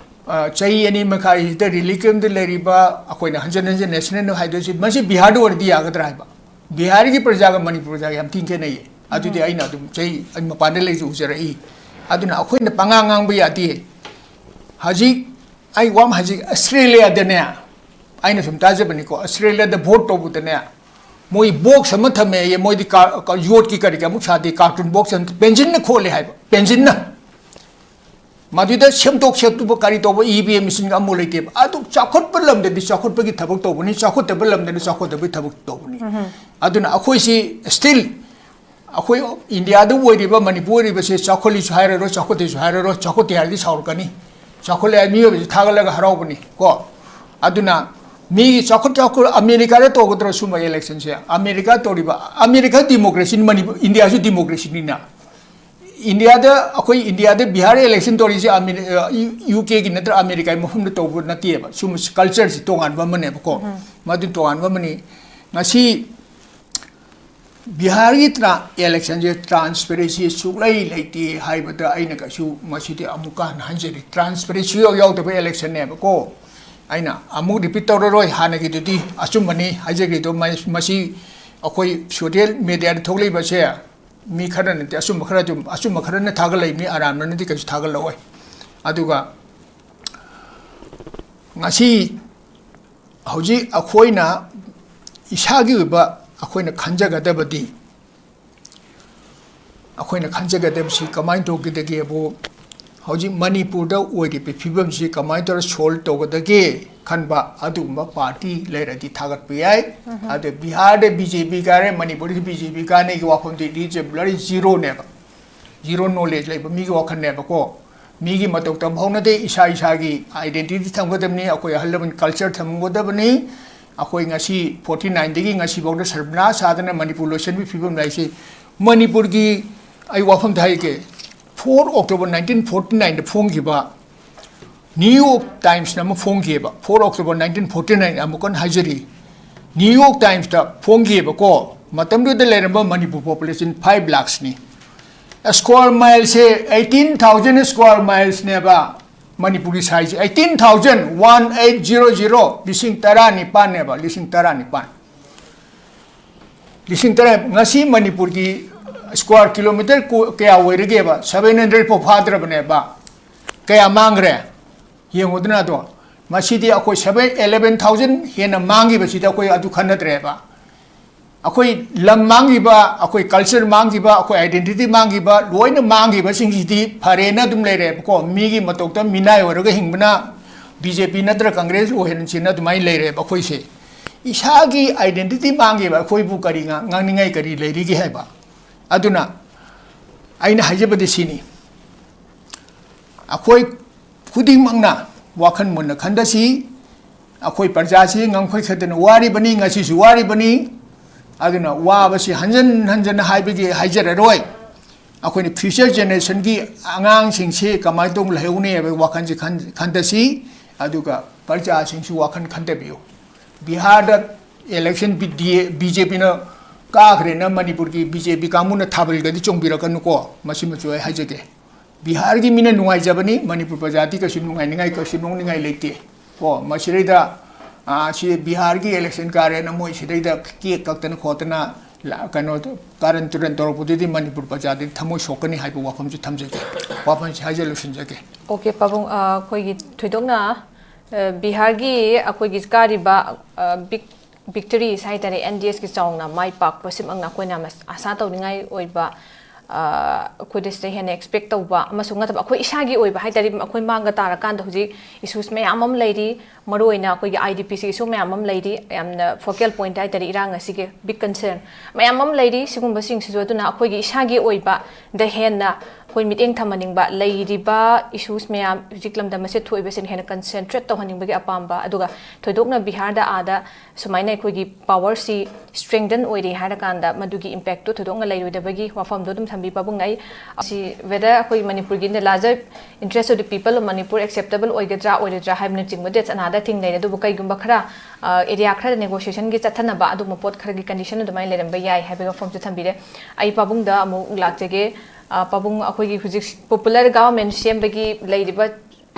ꯑ, ꯆꯍꯤ ꯑꯅꯤ ꯃꯈꯥꯏꯁꯤꯗ ꯔꯤꯂꯤꯐ ꯀꯦꯝꯞꯇ ꯂꯩꯔꯤꯕ, ꯑꯩꯈꯣꯏꯅ ꯍꯟꯖꯤꯟ ꯍꯟꯖꯤꯟ ꯅꯦꯁꯅꯦꯜ ꯍꯥꯏꯗꯣꯏꯁꯤ, ꯃꯁꯤ ꯕꯤꯍꯥꯔꯗ ꯑꯣꯏꯔꯗꯤ ꯌꯥꯒꯗ꯭ꯔꯥ ꯍꯥꯏꯕ? ꯕꯤꯍꯥꯔꯒꯤ ꯄ꯭ꯔꯖꯥꯒ ꯃꯅꯤꯄꯨꯔ ꯄ꯭ꯔꯖꯥꯒ ꯌꯥꯝ ꯊꯤꯅ ꯈꯦꯠꯅꯩꯌꯦ꯫ ꯑꯗꯨꯗꯤ ꯑꯩꯅ ꯑꯗꯨꯝ ꯆꯍꯤ, ꯑꯩ ꯃꯄꯥꯟꯗ ꯂꯩꯁꯨ ꯎꯖꯔꯛꯏ꯫ ꯑꯗꯨꯅ ꯑꯩꯈꯣꯏꯅ ꯄꯉꯥꯡ ꯉꯥꯡꯕ ꯌꯥꯗꯦ꯫ ꯍꯧꯖꯤꯛ ꯑꯩ ꯋꯥ ꯑꯃ ꯍꯥꯏꯖꯒꯦ, ꯑꯁꯇ꯭ꯔꯦꯂꯤꯌꯥꯗꯅꯦ, ꯑꯩꯅ ꯁꯨꯝ ꯇꯥꯖꯕꯅꯤꯀꯣ, ꯑꯁꯇ꯭ꯔꯦꯂꯤꯌꯥꯗ ꯚꯣꯠ ꯇꯧꯕꯗꯅꯦ, ꯃꯣꯏ ꯕꯣꯛꯁ ꯑꯃ ꯊꯝꯃꯦꯌꯦ, ꯃꯣꯏꯗꯤ ꯀꯥ-, ꯀꯥ-, ꯌꯣꯠꯀꯤ ꯀꯔꯤ ꯀꯌꯥꯃꯨꯛ ꯁꯥꯗꯦ, ꯀꯥꯔꯇꯨꯟ ꯕꯣꯛꯁ ꯑꯃ, ꯄꯦꯟꯁꯤꯜꯅ ꯈꯣꯠꯂꯦ ꯍꯥꯏꯕ, ꯄꯦꯟꯁꯤꯜꯅ꯫ ꯃꯗꯨꯗ ꯁꯦꯝꯗꯣꯛ ꯁꯦꯝꯗꯣꯛꯄ ꯀꯔꯤ ꯇꯧꯕ, ꯏ ꯚꯤ ꯑꯦꯝ ꯃꯦꯆꯤꯟꯒ ꯑꯃꯨꯛ ꯂꯩꯇꯦꯕ꯫ ꯑꯗꯨ ꯆꯥꯎꯈꯠꯄ ꯂꯝꯗꯗꯤ ꯆꯥꯎꯈꯠꯄꯒꯤ ꯊꯕꯛ ꯇꯧꯕꯅꯤ, ꯆꯥꯎꯈꯠꯇꯕ ꯂꯝꯗꯗꯤ ꯆꯥꯎꯈꯠꯇꯕꯒꯤ ꯊꯕꯛ ꯇꯧꯕꯅꯤ꯫ ꯑꯗꯨꯅ ꯑꯩꯈꯣꯏꯁꯤ ꯁ꯭ꯇꯤꯜ ꯑꯩꯈꯣꯏ ꯏꯟꯗꯤꯌꯥꯗ ꯑꯣꯏꯔꯤꯕ, ꯃꯅꯤꯄꯨꯔ ꯑꯣꯏꯔꯤꯕꯁꯦ ꯆꯥꯎꯈꯠꯂꯤꯁꯨ ꯍꯥꯏꯔꯔꯣꯏ, ꯆꯥꯎꯈꯠꯇꯦꯁꯨ ꯍꯥꯏꯔꯔꯣꯏ, ꯆꯥꯎꯈꯠꯇꯦ ꯍꯥꯏꯔꯗꯤ ꯁꯥꯎꯔꯛꯀꯅꯤ꯫ ꯆꯥꯎꯈꯠꯂꯦ ꯍꯥꯏ ꯃꯤꯑꯣꯏꯕꯁꯤ ꯊꯥꯒꯠꯂꯒ ꯍꯔꯥꯎꯕꯅꯤ ꯀꯣ꯫ ꯑꯗꯨꯅ ꯃꯤꯒꯤ ꯆꯥꯎꯈꯠ ꯆꯥꯎꯈꯠ, ꯑꯃꯦꯔꯤꯀꯥꯗ ꯇꯧꯒꯗ꯭ꯔꯣ ꯁꯨꯝꯕ ꯏꯂꯦꯛꯁꯟꯁꯦ? ꯑꯃꯦꯔꯤꯀꯥ ꯇꯧꯔꯤꯕ, ꯑꯃꯦꯔꯤꯀꯥ ꯗꯤꯃꯣꯀ꯭ꯔꯦꯁꯤꯅꯤ, ꯃꯅꯤꯄꯨꯔ, ꯏꯟꯗꯤꯌꯥꯁꯨ ꯗꯤꯃꯣꯀ꯭ꯔꯦꯁꯤꯅꯤꯅ꯫ ꯏꯟꯗꯤꯌꯥꯗ, ꯑꯩꯈꯣꯏ ꯏꯟꯗꯤꯌꯥꯗ ꯕꯤꯍꯥꯔ ꯏꯂꯦꯛꯁꯟ ꯇꯧꯔꯤꯁꯦ ꯑꯃꯦꯔꯤ-, ꯑ, ꯌꯨ-, ꯌꯨ ꯀꯦꯒꯤ ꯅꯠꯇ꯭ꯔ ꯑꯃꯦꯔꯤꯀꯥꯒꯤ ꯃꯐꯝꯗ ꯇꯧꯕ ꯅꯠꯇꯦꯕ꯫ ꯁꯨꯝꯕ ꯀꯜꯆꯔꯁꯤ ꯇꯣꯉꯥꯟꯕ ꯑꯃꯅꯦꯕꯀꯣ꯫ ꯃꯗꯨ ꯇꯣꯉꯥꯟꯕ ꯑꯃꯅꯤ꯫ ꯉꯁꯤ ꯕꯤꯍꯥꯔꯒꯤ ꯇ꯭ꯔꯥ-, ꯏꯂꯦꯛꯁꯟꯁꯦ ꯇ꯭ꯔꯥꯟꯁꯄꯦꯔꯦꯟꯁꯤ ꯁꯨꯛꯂꯩ ꯂꯩꯇꯦ ꯍꯥꯏꯕꯗ ꯑꯩꯅ ꯀꯩꯁꯨ ꯃꯁꯤꯗꯤ ꯑꯃꯨꯛꯀ ꯍꯟꯅ ꯍꯟꯖꯔꯤ, ꯇ꯭ꯔꯥꯟꯁꯄꯦꯔꯦꯟꯁꯤ ꯌꯥꯎ-, ꯌꯥꯎꯗꯕ ꯏꯂꯦꯛꯁꯟꯅꯦꯕꯀꯣ꯫ ꯑꯩꯅ ꯑꯃꯨꯛ ꯔꯤꯄꯤꯠ ꯇꯧꯔꯔꯣꯏ, ꯍꯥꯟꯅꯒꯤꯗꯨꯗꯤ ꯑꯆꯨꯝꯕꯅꯤ ꯍꯥꯏꯖꯈ꯭ꯔꯤꯗꯣ꯫ ꯃ-, ꯃꯁꯤ ꯑꯩꯈꯣꯏ ꯁꯣꯁꯤꯌꯦꯜ ꯃꯦꯗꯤꯌꯥꯗ ꯊꯣꯛꯂꯛꯏꯕꯁꯦ ꯃꯤ ꯈꯔꯅꯗꯤ ꯑꯆꯨꯝꯕ ꯈꯔ ꯑꯗꯨꯝ, ꯑꯆꯨꯝꯕ ꯈꯔꯅ ꯊꯥꯒꯠꯂꯛꯏ, ꯃꯤ ꯑꯔꯥꯟꯕꯅꯗꯤ ꯀꯩꯁꯨ ꯊꯥꯒꯠꯂꯛꯑꯣꯏ꯫ ꯑꯗꯨꯒ ꯉꯁꯤ ꯍꯧꯖꯤꯛ ꯑꯩꯈꯣꯏꯅ ꯏꯁꯥꯒꯤ ꯑꯣꯏꯕ ꯑꯩꯈꯣꯏꯅ ꯈꯟꯖꯒꯗꯕꯗꯤ, ꯑꯩꯈꯣꯏꯅ ꯈꯟꯖꯒꯗꯕꯁꯤ ꯀꯃꯥꯏꯅ ꯇꯧꯒꯗꯒꯦꯕꯨ, ꯍꯧꯖꯤꯛ ꯃꯅꯤꯄꯨꯔꯗ ꯑꯣꯏꯔꯤꯕ ꯐꯤꯕꯝꯁꯤ ꯀꯃꯥꯏꯅ ꯇꯧꯔ ꯁꯣꯜꯕ ꯇꯧꯒꯗꯒꯦ ꯈꯟꯕ ꯑꯗꯨꯒꯨꯝꯕ ꯄꯥꯔꯇꯤ ꯂꯩꯔꯗꯤ ꯊꯥꯒꯠꯄ ꯌꯥꯏ꯫ ꯑꯗ ꯕꯤꯍꯥꯔꯗ ꯕꯤ ꯖꯦ ꯄꯤ ꯀꯥꯔꯦ, ꯃꯅꯤꯄꯨꯔꯗ ꯕꯤ ꯖꯦ ꯄꯤ ꯀꯥꯅꯤꯒꯤ ꯋꯥꯐꯝꯗꯤ ꯂꯤꯆꯦꯕꯨꯂꯔꯤ ꯖꯤꯔꯣꯅꯦꯕ꯫ ꯖꯤꯔꯣ ꯅꯣꯂꯦꯖ ꯂꯩꯕ ꯃꯤꯒꯤ ꯋꯥꯈꯜꯅꯦꯕꯀꯣ꯫ ꯃꯤꯒꯤ ꯃꯇꯧ ꯇꯝꯍꯧꯅꯗꯦ, ꯏꯁꯥ ꯏꯁꯥꯒꯤ ꯑꯥꯏꯗꯦꯟꯇꯤꯇꯤ ꯊꯝꯒꯗꯕꯅꯤ, ꯑꯩꯈꯣꯏ ꯑꯍꯜ ꯂꯃꯟ ꯀꯜꯆꯔ ꯊꯝꯒꯗꯕꯅꯤ꯫ ꯑꯩꯈꯣꯏ ꯉꯁꯤ ꯐꯣꯔꯇꯤ ꯅꯥꯏꯟꯗꯒꯤ ꯉꯁꯤꯐꯥꯎꯗ ꯁꯔꯕꯅꯥꯁ ꯁꯥꯗꯅ ꯃꯅꯤꯄꯨꯔ ꯂꯣꯏꯁꯤꯟꯕꯒꯤ ꯐꯤꯕꯝ ꯂꯩꯔꯤꯁꯤ꯫ ꯃꯅꯤꯄꯨꯔꯒꯤ ꯑꯩ ꯋꯥꯐꯝꯗ ꯍꯥꯏꯒꯦ, ꯐꯣꯔ ꯑꯣꯛꯇꯣꯕꯔ ꯅꯥꯏꯟꯇꯤꯟ ꯐꯣꯔꯇꯤ ꯅꯥꯏꯟꯗ ꯐꯣꯡꯈꯤꯕ ꯅ꯭ꯌꯨ ꯌꯣꯔꯛ ꯇꯥꯏꯝꯁꯅ ꯑꯃ ꯐꯣꯡꯈꯤꯑꯕ, four October nineteen forty nine, ꯑꯃꯨꯛ ꯍꯟꯅ ꯍꯥꯏꯖꯔꯤ, ꯅ꯭ꯌꯨ ꯌꯣꯔꯛ ꯇꯥꯏꯝꯁꯇ ꯐꯣꯡꯈꯤꯑꯕꯀꯣ꯫ ꯃꯇꯝꯗꯨꯗ ꯂꯩꯔꯝꯕ ꯃꯅꯤꯄꯨꯔ ꯄꯣꯄꯨꯂꯦꯁꯟ ꯐꯥꯏꯚ ꯂꯥꯛꯁꯅꯤ꯫ ꯁ꯭ꯀ꯭ꯋꯥꯔ ꯃꯥꯏꯜꯁꯦ ꯑꯩꯠꯇꯤꯟ ꯊꯥꯎꯖꯟ ꯁ꯭ꯀ꯭ꯋꯥꯔ ꯃꯥꯏꯜꯁꯅꯦꯕ꯫ ꯃꯅꯤꯄꯨꯔꯒꯤ ꯁꯥꯏꯖꯁꯦ eighteen thousand, one eight zero zero, ꯂꯤꯁꯤꯡ ꯇꯔꯥꯅꯤꯄꯥꯟꯅꯦꯕ, ꯂꯤꯁꯤꯡ ꯇꯔꯥꯅꯤꯄꯥꯟ꯫ ꯂꯤꯁꯤꯡ ꯇꯔꯥ, ꯉꯁꯤ ꯃꯅꯤꯄꯨꯔꯒꯤ ꯁ꯭ꯀ꯭ꯋꯥꯔ ꯀꯤꯂꯣꯃꯤꯇꯔ ꯀꯣ-, ꯀꯌꯥ ꯑꯣꯏꯔꯒꯦꯕ? ꯁꯚꯦꯟ ꯍꯟꯗ꯭ꯔꯦꯗ ꯐꯥꯎ ꯐꯥꯗ꯭ꯔꯕꯅꯦꯕ꯫ ꯀꯌꯥ ꯃꯥꯡꯈ꯭ꯔꯦ? ꯌꯦꯡꯉꯨꯗꯅ ꯑꯗꯣ꯫ ꯃꯁꯤꯗꯤ ꯑꯩꯈꯣꯏ seven eleven thousand ꯍꯦꯟꯅ ꯃꯥꯡꯈꯤꯕꯁꯤꯗ ꯑꯩꯈꯣꯏ ꯑꯗꯨ ꯈꯟꯅꯗ꯭ꯔꯦꯕ꯫ ꯑꯩꯈꯣꯏ ꯂꯝ ꯃꯥꯡꯈꯤꯕ, ꯑꯩꯈꯣꯏ culture ꯃꯥꯡꯈꯤꯕ, ꯑꯩꯈꯣꯏ identity ꯃꯥꯡꯈꯤꯕ, ꯂꯣꯏꯅ ꯃꯥꯡꯈꯤꯕꯁꯤꯡꯁꯤꯗꯤ ꯐꯔꯦꯅ ꯑꯗꯨꯝ ꯂꯩꯔꯦꯕꯀꯣ꯫ ꯃꯤꯒꯤ ꯃꯇꯧꯇ ꯃꯤꯅꯥꯏ ꯑꯣꯏꯔꯒ ꯍꯤꯡꯕꯅ BJP ꯅꯠꯇ꯭ꯔ Congress ꯑꯣꯏꯍꯟꯁꯤꯅ ꯑꯗꯨꯃꯥꯏꯅ ꯂꯩꯔꯦꯕ ꯑꯩꯈꯣꯏꯁꯦ꯫ ꯏꯁꯥꯒꯤ identity ꯃꯥꯡꯈꯤꯕ ꯑꯩꯈꯣꯏꯕꯨ ꯀꯔꯤ ꯉꯥꯡ-, ꯉꯥꯡꯅꯤꯡꯉꯥꯏ ꯀꯔꯤ ꯂꯩꯔꯤꯒꯦ ꯍꯥꯏꯕ꯫ ꯑꯗꯨꯅ ꯑꯩꯅ ꯍꯥꯏꯖꯕꯗꯤ ꯁꯤꯅꯤ, ꯑꯩꯈꯣꯏ ꯈꯨꯗꯤꯡꯃꯛꯅ ꯋꯥꯈꯜ ꯃꯨꯟꯅ ꯈꯟꯗꯁꯤ꯫ ꯑꯩꯈꯣꯏ ꯄ꯭ꯔꯖꯥꯁꯤ ꯉꯝꯈꯩ ꯈꯛꯇꯅ ꯋꯥꯔꯤꯕꯅꯤ, ꯉꯁꯤꯁꯨ ꯋꯥꯔꯤꯕꯅꯤ꯫ ꯑꯗꯨꯅ ꯋꯥꯕꯁꯤ ꯍꯟꯖꯟ ꯍꯟꯖꯟꯅ ꯍꯥꯏꯕꯒꯤ ꯍꯥꯏꯖꯔꯔꯣꯏ꯫ ꯑꯩꯈꯣꯏꯅ future generationꯒꯤ ꯑꯉꯥꯡꯁꯤꯡꯁꯤ ꯀꯃꯥꯏꯅ ꯇꯧꯅ ꯂꯩꯍꯧꯅꯤ ꯍꯥꯏꯕꯒꯤ ꯋꯥꯈꯜꯁꯤ ꯈꯟ-, ꯈꯟꯊꯁꯤ꯫ ꯑꯗꯨꯒ ꯄ꯭ꯔꯖꯥꯁꯤꯡꯁꯨ ꯋꯥꯈꯜ ꯈꯟꯊꯕꯤꯌꯨ꯫ ꯕꯤꯍꯥꯔꯗ election BJPꯅ ꯀꯥꯈ꯭ꯔꯦꯅ ꯃꯅꯤꯄꯨꯔꯒꯤ BJP ꯀꯥꯡꯕꯨꯅ ꯊꯥꯕꯜꯒꯗꯤ ꯆꯣꯡꯕꯤꯔꯛꯀꯅꯨꯀꯣ꯫ ꯃꯁꯤꯃꯁꯨ ꯑꯩ ꯍꯥꯏꯖꯒꯦ꯫ ꯕꯤꯍꯥꯔꯒꯤ ꯃꯤꯅ ꯅꯨꯡꯉꯥꯏꯖꯕꯅꯤ, ꯃꯅꯤꯄꯨꯔ ꯄ꯭ꯔꯖꯥꯗꯤ ꯀꯩꯁꯨ ꯅꯨꯡꯉꯥꯏꯅꯤꯡꯉꯥꯏ, ꯀꯩꯁꯨ ꯅꯣꯛꯅꯤꯡꯉꯥꯏ ꯂꯩꯇꯦ꯫ ꯀꯣ, ꯃꯁꯤꯗꯩꯗ, ꯑꯥ, ꯁꯤ ꯕꯤꯍꯥꯔꯒꯤ election ꯀꯥꯔꯦꯅ ꯃꯣꯏ ꯁꯤꯗꯩꯗ cake ꯀꯛꯇꯅ ꯈꯣꯠꯇꯅ ꯂ-, ꯀꯩꯅꯣ, ꯀꯥꯔꯟ ꯇꯨꯔꯟ ꯇꯧꯔꯛꯄꯗꯨꯗꯤ ꯃꯅꯤꯄꯨꯔ ꯄ꯭ꯔꯖꯥꯗꯤ ꯊꯃꯣꯏ ꯁꯣꯛꯀꯅꯤ ꯍꯥꯏꯕ ꯋꯥꯐꯝꯁꯨ ꯊꯝꯖꯒꯦ꯫ ꯋꯥꯐꯝꯁꯤ ꯍꯥꯏꯖ ꯂꯣꯏꯁꯤꯟꯖꯒꯦ꯫ OK, ꯄꯥꯕꯨꯡ, ꯑ, ꯑꯩꯈꯣꯏꯒꯤ ꯊꯣꯏꯗꯣꯛꯅ, ꯑ, ꯕꯤꯍꯥꯔꯒꯤ ꯑꯩꯈꯣꯏꯒꯤ ꯀꯥꯔꯤꯕ, ꯑ, big victories ꯍꯥꯏ ꯇꯥꯔꯦ, NDAꯒꯤ ꯆꯥꯎꯅ ꯃꯥꯏ ꯄꯥꯛꯄ ꯁꯤꯃꯛꯅ ꯑꯩꯈꯣꯏꯅ ꯌꯥꯝꯅ ꯑꯁꯥ ꯇꯧꯅꯤꯡꯉꯥꯏ ꯑꯣꯏꯕ, ꯑ, ꯑꯩꯈꯣꯏꯗ ꯁꯤꯗ ꯍꯦꯟꯅ expect ꯇꯧꯕ ꯑꯃꯁꯨꯡ ꯅꯠꯇꯕ, ꯑꯩꯈꯣꯏ ꯏꯁꯥꯒꯤ ꯑꯣꯏꯕ ꯍꯥꯏ ꯇꯥꯔꯦ, ꯑꯩꯈꯣꯏ ꯃꯥꯡꯗ ꯇꯥꯔꯀꯥꯟꯗ ꯍꯧꯖꯤꯛ issues ꯃꯌꯥꯝ ꯑꯃ ꯂꯩꯔꯤ꯫ ꯃꯔꯨꯑꯣꯏꯅ ꯑꯩꯈꯣꯏꯒꯤ IDPꯁꯤ issue ꯃꯌꯥꯝ ꯑꯃ ꯂꯩꯔꯤ, ꯌꯥꯝꯅ focal point ꯍꯥꯏ ꯇꯥꯔꯦ, ꯏꯔꯥꯡ ꯑꯁꯤꯒꯤ big concern ꯃꯌꯥꯝ ꯑꯃ ꯂꯩꯔꯤ꯫ ꯁꯤꯒꯨꯝꯕꯁꯤꯡꯁꯤꯁꯨ ꯑꯗꯨꯅ ꯑꯩꯈꯣꯏꯒꯤ ꯏꯁꯥꯒꯤ ꯑꯣꯏꯕꯗ ꯍꯦꯟꯅ ꯑꯩꯈꯣꯏ ꯃꯤꯠꯌꯦꯡ ꯊꯝꯍꯟꯅꯤꯡꯕ, ꯂꯩꯔꯤꯕ issues ꯃꯌꯥꯝ ꯍꯧꯖꯤꯛ ꯂꯝꯗꯝ ꯑꯁꯤꯗ ꯊꯣꯛꯏꯕꯁꯤꯅ ꯍꯦꯟꯅ concentrate ꯇꯧꯍꯟꯅꯤꯡꯕꯒꯤ ꯑꯄꯥꯝꯕ, ꯑꯗꯨꯒ ꯊꯣꯏꯗꯣꯛꯅ ꯕꯤꯍꯥꯔꯗ ꯑꯥꯗ ꯁꯨꯃꯥꯏꯅ ꯑꯩꯈꯣꯏꯒꯤ powerꯁꯤ strengthen ꯑꯣꯏꯔꯦ ꯍꯥꯏꯔꯀꯥꯟꯗ ꯃꯗꯨꯒꯤ impactꯇꯨ ꯊꯣꯏꯗꯣꯛꯅ ꯂꯩꯔꯣꯏꯗꯕꯒꯤ ꯋꯥꯐꯝꯗꯣ ꯑꯗꯨꯝ ꯊꯝꯕꯤ ꯄꯥꯕꯨꯡꯅ꯫ ꯑꯩ ꯁꯤ whether ꯑꯩꯈꯣꯏ ꯃꯅꯤꯄꯨꯔꯒꯤ in the larger interest of the people of Manipur acceptable ꯑꯣꯏꯒꯗ꯭ꯔꯥ ꯑꯣꯏꯔꯣꯏꯗ꯭ꯔꯥ ꯍꯥꯏꯕꯅꯆꯤꯡꯕꯗꯤ ꯑꯅꯥꯗ ꯊꯦꯡꯅꯩꯔꯦ, ꯑꯗꯨꯕꯨ ꯀꯩꯒꯨꯝꯕ ꯈꯔ, ꯑ, area ꯈꯔꯗ negotiationꯒꯤ ꯆꯠꯊꯅꯕ ꯑꯗꯨꯒꯨꯝꯕ ꯄꯣꯠ ꯈꯔꯒꯤ condition ꯑꯗꯨꯃꯥꯏꯅ ꯂꯩꯔꯝꯕ ꯌꯥꯏ ꯍꯥꯏꯕꯒꯤ ꯋꯥꯐꯝꯁꯨ ꯊꯝꯕꯤꯔꯦ꯫ ꯑꯩ ꯄꯥꯕꯨꯡꯗ ꯑꯃꯨꯛ ꯂꯥꯛꯆꯒꯦ꯫ ꯑ, ꯄꯥꯕꯨꯡ, ꯑꯩꯈꯣꯏꯒꯤ ꯍꯧꯖꯤꯛ popular government ꯁꯦꯝꯕꯒꯤ ꯂꯩꯔꯤꯕ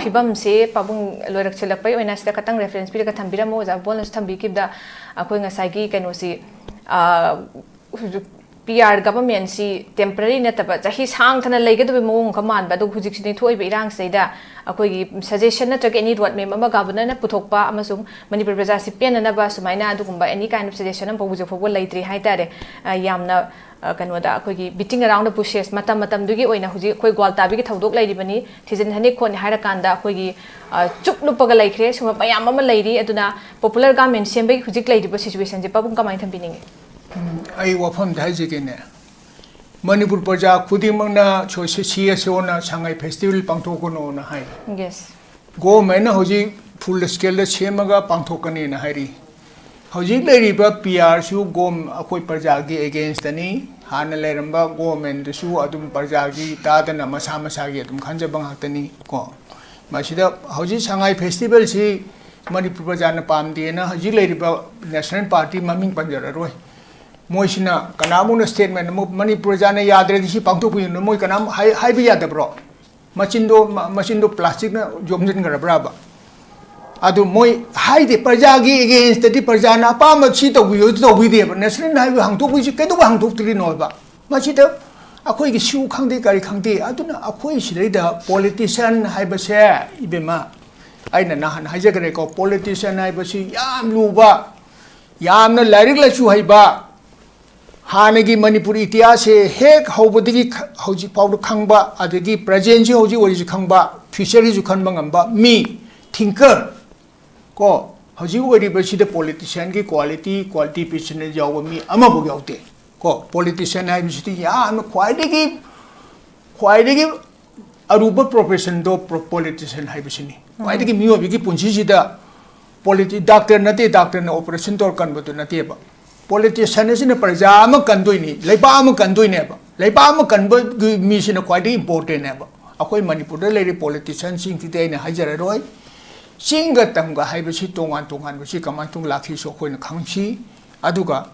ꯐꯤꯕꯝꯁꯦ ꯄꯥꯕꯨꯡ ꯂꯣꯏꯔꯛꯁꯤꯜꯂꯛꯄꯩ ꯑꯣꯏꯅ ꯁꯤꯗ ꯈꯇꯪ reference ꯄꯤꯔꯒ ꯊꯝꯕꯤꯔꯝꯃꯣ꯫ ꯑꯣꯖꯥ ꯕꯣꯜꯅꯁꯨ ꯊꯝꯕꯤꯈꯤꯕꯗ ꯑꯩꯈꯣꯏ ꯉꯁꯥꯏꯒꯤ ꯀꯩꯅꯣꯁꯤ, ꯑ, ꯍꯧꯖꯤꯛ ꯄꯤ ꯑꯥꯔ ꯒꯚꯔꯟꯃꯦꯟꯁꯤ ꯇꯦꯝꯄꯔꯔꯤ ꯅꯠꯇꯕ ꯆꯍꯤ ꯁꯥꯡꯊꯅ ꯂꯩꯒꯗꯕꯒꯤ ꯃꯑꯣꯡ ꯑꯃ ꯃꯥꯟꯕ, ꯑꯗꯨꯕꯨ ꯍꯧꯖꯤꯛꯁꯤ ꯊꯣꯛꯏꯕ ꯏꯔꯥꯡꯁꯤꯗꯩꯗ ꯑꯩꯈꯣꯏꯒꯤ ꯁꯖꯦꯁꯟ ꯅꯠꯇ꯭ꯔꯒ ꯑꯦꯅꯤ ꯔꯣꯗ ꯃꯦꯞ ꯑꯃ ꯒꯚꯔꯅꯔꯅ ꯄꯨꯊꯣꯛꯄ ꯑꯃꯁꯨꯡ ꯃꯅꯤꯄꯨꯔ ꯄ꯭ꯔꯖꯥꯁꯤ ꯄꯦꯟꯅꯅꯕ ꯁꯨꯃꯥꯏꯅ ꯑꯗꯨꯒꯨꯝꯕ ꯑꯦꯅꯤ ꯀꯥꯏꯟ ꯑꯣꯐ ꯁꯖꯦꯁꯟ ꯑꯃꯐꯥꯎ ꯍꯧꯖꯤꯛ ꯐꯥꯎꯕ ꯂꯩꯇ꯭ꯔꯤ ꯍꯥꯏꯇꯥꯔꯦ꯫ ꯑ, ꯌꯥꯝꯅ, ꯑ, ꯀꯩꯅꯣꯗ ꯑꯩꯈꯣꯏꯒꯤ ꯕꯤꯇꯤꯡ ꯑꯔꯥꯎꯟ ꯗ ꯕꯨꯁꯦꯁ ꯃꯇꯝ ꯃꯇꯝꯗꯨꯒꯤ ꯑꯣꯏꯅ ꯍꯧꯖꯤꯛ ꯑꯩꯈꯣꯏ ꯒ꯭ꯋꯥꯜꯇꯥꯕꯤꯒꯤ ꯊꯧꯗꯣꯛ ꯂꯩꯔꯤꯕꯅꯤ, ꯊꯤꯖꯤꯟ ꯍꯟꯅꯤ ꯈꯣꯠꯅꯤ ꯍꯥꯏꯔꯀꯥꯟꯗ ꯑꯩꯈꯣꯏꯒꯤ, ꯑ, ꯆꯨꯞ ꯂꯨꯞꯄꯒ ꯂꯩꯈ꯭ꯔꯦ꯫ ꯁꯨꯝꯕ ꯃꯌꯥꯝ ꯑꯃ ꯂꯩꯔꯤ꯫ ꯑꯗꯨꯅ ꯄꯣꯄꯨꯂꯔ ꯒꯚꯔꯟꯃꯦꯟ ꯁꯦꯝꯕꯒꯤ ꯍꯧꯖꯤꯛ ꯂꯩꯔꯤꯕ ꯁꯤꯆꯨꯋꯦꯁꯟꯁꯦ ꯄꯥꯕꯨꯡ ꯀꯃꯥꯏꯅ ꯊꯝꯕꯤꯅꯤꯡꯉꯤ? ꯎꯝ, ꯑꯩ ꯋꯥꯐꯝꯗ ꯍꯥꯏꯖꯒꯦꯅꯦ꯫ ꯃꯅꯤꯄꯨꯔ ꯄ꯭ꯔꯖꯥ ꯈꯨꯗꯤꯡꯃꯛꯅ ꯁꯤ ꯑꯦꯁ ꯑꯣꯅ ꯁꯉꯥꯏ ꯐꯦꯁꯇꯤꯚꯦꯜ ꯄꯥꯡꯊꯣꯛꯀꯅꯣꯅ ꯍꯥꯏ꯫ ꯌꯦꯁ꯫ ꯒꯣꯚꯔꯟꯃꯦꯟꯠꯅ ꯍꯧꯖꯤꯛ ꯐꯨꯜ ꯁ꯭ꯀꯦꯜꯗ ꯁꯦꯝꯃꯒ ꯄꯥꯡꯊꯣꯛꯀꯅꯤꯅ ꯍꯥꯏꯔꯤ꯫ ꯍꯧꯖꯤꯛ ꯂꯩꯔꯤꯕ ꯄꯤ ꯑꯥꯔꯁꯨ ꯒꯣꯝ ꯑꯩꯈꯣꯏ ꯄ꯭ꯔꯖꯥꯒꯤ ꯑꯦꯒꯦꯟꯁꯇꯅꯤ꯫ ꯍꯥꯟꯅ ꯂꯩꯔꯝꯕ ꯒꯣꯚꯔꯟꯃꯦꯟꯠꯇꯨꯁꯨ ꯑꯗꯨꯝ ꯄ꯭ꯔꯖꯥꯒꯤ ꯇꯥꯗꯅ ꯃꯁꯥ ꯃꯁꯥꯒꯤ ꯑꯗꯨꯝ ꯈꯟꯖꯕ ꯉꯥꯛꯇꯅꯤ ꯀꯣ꯫ ꯃꯁꯤꯗ ꯍꯧꯖꯤꯛ ꯁꯉꯥꯏ ꯐꯦꯁꯇꯤꯚꯦꯜꯁꯤ ꯃꯅꯤꯄꯨꯔ ꯄ꯭ꯔꯖꯥꯅ ꯄꯥꯝꯗꯦꯅ ꯍꯧꯖꯤꯛ ꯂꯩꯔꯤꯕ ꯅꯦꯁꯅꯦꯜ ꯄꯥꯔꯇꯤ ꯃꯃꯤꯡ ꯄꯟꯖꯔꯔꯣꯏ꯫ ꯃꯣꯏꯁꯤꯅ ꯀꯅꯥꯃꯨꯛꯅ ꯁ꯭ꯇꯦꯠꯃꯦꯟ ꯑꯃ ꯃꯅꯤꯄꯨꯔ ꯄ꯭ꯔꯖꯥꯅ ꯌꯥꯗ꯭ꯔꯗꯤ ꯁꯤ ꯄꯥꯡꯊꯣꯛꯄꯤꯒꯅꯨ ꯃꯣꯏ ꯀꯅꯥꯝ ꯍꯥꯏ-, ꯍꯥꯏꯕ ꯌꯥꯗꯕ꯭ꯔꯣ? ꯃꯆꯤꯟꯗꯣ, ꯃ-, ꯃꯆꯤꯟꯗꯣ ꯄ꯭ꯂꯥꯁꯇꯤꯛꯅ ꯌꯣꯝꯁꯤꯟꯈ꯭ꯔꯕ꯭ꯔꯕ? ꯑꯗꯨ ꯃꯣꯏ ꯍꯥꯏꯗꯦ, ꯄ꯭ꯔꯖꯥꯒꯤ ꯑꯦꯒꯦꯟꯁꯇꯗꯤ ꯄ꯭ꯔꯖꯥꯅ ꯑꯄꯥꯝꯕ ꯁꯤ ꯇꯧꯕꯤꯌꯨ, ꯑꯗꯨ ꯇꯧꯕꯤꯗꯦꯕ꯫ ꯅꯦꯁꯅꯦꯜ ꯍꯥꯏꯋꯦ ꯍꯥꯡꯗꯣꯛꯄꯒꯤꯁꯤ ꯀꯩꯗꯧꯕ ꯍꯥꯡꯗꯣꯛꯇ꯭ꯔꯤꯅꯣꯕ? ꯃꯁꯤꯗ ꯑꯩꯈꯣꯏꯒꯤ ꯁꯤꯎ ꯈꯪꯗꯦ, ꯀꯔꯤ ꯈꯪꯗꯦ꯫ ꯑꯗꯨꯅ ꯑꯩꯈꯣꯏ ꯁꯤꯗꯩꯗ ꯄꯣꯂꯤꯇꯤꯁꯤꯌꯥꯟ ꯍꯥꯏꯕꯁꯦ, ꯏꯕꯦꯝꯃ, ꯑꯩꯅ ꯅꯍꯥꯟ ꯍꯥꯏꯖꯈ꯭ꯔꯦꯀꯣ, ꯄꯣꯂꯤꯇꯤꯁꯤꯌꯥꯟ ꯍꯥꯏꯕꯁꯤ ꯌꯥꯝ ꯂꯨꯕ, ꯌꯥꯝꯅ ꯂꯥꯏꯔꯤꯛ ꯂꯥꯏꯁꯨ ꯍꯩꯕ, ꯍꯥꯟꯅꯒꯤ ꯃꯅꯤꯄꯨꯔ ꯏꯇꯤꯍꯥꯁꯁꯦ ꯍꯦꯛ ꯍꯧꯕꯗꯒꯤ ꯈ-, ꯍꯧꯖꯤꯛ ꯐꯥꯎꯗ ꯈꯪꯕ, ꯑꯗꯒꯤ ꯄ꯭ꯔꯖꯦꯟꯁꯤ ꯍꯧꯖꯤꯛ ꯑꯣꯏꯔꯤꯁꯤ ꯈꯪꯕ, ꯐ꯭ꯌꯨꯆꯔꯒꯤꯁꯨ ꯈꯟꯕ ꯉꯝꯕ ꯃꯤ, ꯊꯤꯡꯀꯔ ꯀꯣ, ꯍꯧꯖꯤꯛ ꯑꯣꯏꯔꯤꯕꯁꯤꯗ ꯄꯣꯂꯤꯇꯤꯁꯤꯌꯥꯟꯒꯤ ꯀ꯭ꯋꯥꯂꯤꯇꯤ, ꯀ꯭ꯋꯥꯂꯤꯇꯤ ꯄꯤꯁꯟ ꯌꯥꯎꯕ ꯃꯤ ꯑꯃꯐꯥꯎ ꯌꯥꯎꯗꯦ ꯀꯣ꯫ ꯄꯣꯂꯤꯇꯤꯁꯤꯌꯥꯟ ꯍꯥꯏꯕꯁꯤꯗꯤ ꯌꯥꯝꯅ ꯈ꯭ꯋꯥꯏꯗꯒꯤ, ꯈ꯭ꯋꯥꯏꯗꯒꯤ ꯑꯔꯨꯕ ꯄ꯭ꯔꯣꯐꯦꯁꯟꯗꯣ ꯄ꯭ꯔꯣ-, ꯄꯣꯂꯤꯇꯤꯁꯤꯌꯥꯟ ꯍꯥꯏꯕꯁꯤꯅꯤ꯫ ꯈ꯭ꯋꯥꯏꯗꯒꯤ ꯃꯤꯑꯣꯏꯕꯒꯤ ꯄꯨꯟꯁꯤꯁꯤꯗ ꯄꯣꯂꯤꯇꯤ-, ꯗꯥꯛꯇꯔ ꯅꯠꯇꯦ, ꯗꯥꯛꯇꯔꯅ ꯑꯣꯄꯔꯦꯁꯟ ꯇꯧꯔ ꯀꯟꯕꯗꯨ ꯅꯠꯇꯦꯕ꯫ ꯄꯣꯂꯤꯇꯤꯁꯤꯌꯥꯟ ꯑꯁꯤꯅ ꯄ꯭ꯔꯖꯥ ꯑꯃ ꯀꯟꯗꯣꯏꯅꯤ, ꯂꯩꯕꯥꯛ ꯑꯃ ꯀꯟꯗꯣꯏꯅꯦꯕ꯫ ꯂꯩꯕꯥꯛ ꯑꯃ ꯀꯟꯕꯒꯤ ꯃꯤꯁꯤꯅ ꯈ꯭ꯋꯥꯏꯗꯒꯤ ꯏꯝꯄꯣꯔꯇꯦꯟꯅꯦꯕ꯫ ꯑꯩꯈꯣꯏ ꯃꯅꯤꯄꯨꯔꯗ ꯂꯩꯔꯤ ꯄꯣꯂꯤꯇꯤꯁꯤꯌꯥꯟꯁꯤꯡꯁꯤꯗꯤ ꯑꯩꯅ ꯍꯥꯏꯖꯔꯔꯣꯏ꯫ ꯆꯤꯡꯒ ꯇꯝꯒ ꯍꯥꯏꯕꯁꯤ ꯇꯣꯉꯥꯟ ꯇꯣꯉꯥꯟꯕꯁꯤ ꯀꯃꯥꯏꯅ ꯇꯧꯅ ꯂꯥꯛꯈꯤꯁꯨ ꯑꯩꯈꯣꯏꯅ ꯈꯪꯁꯤ꯫ ꯑꯗꯨꯒ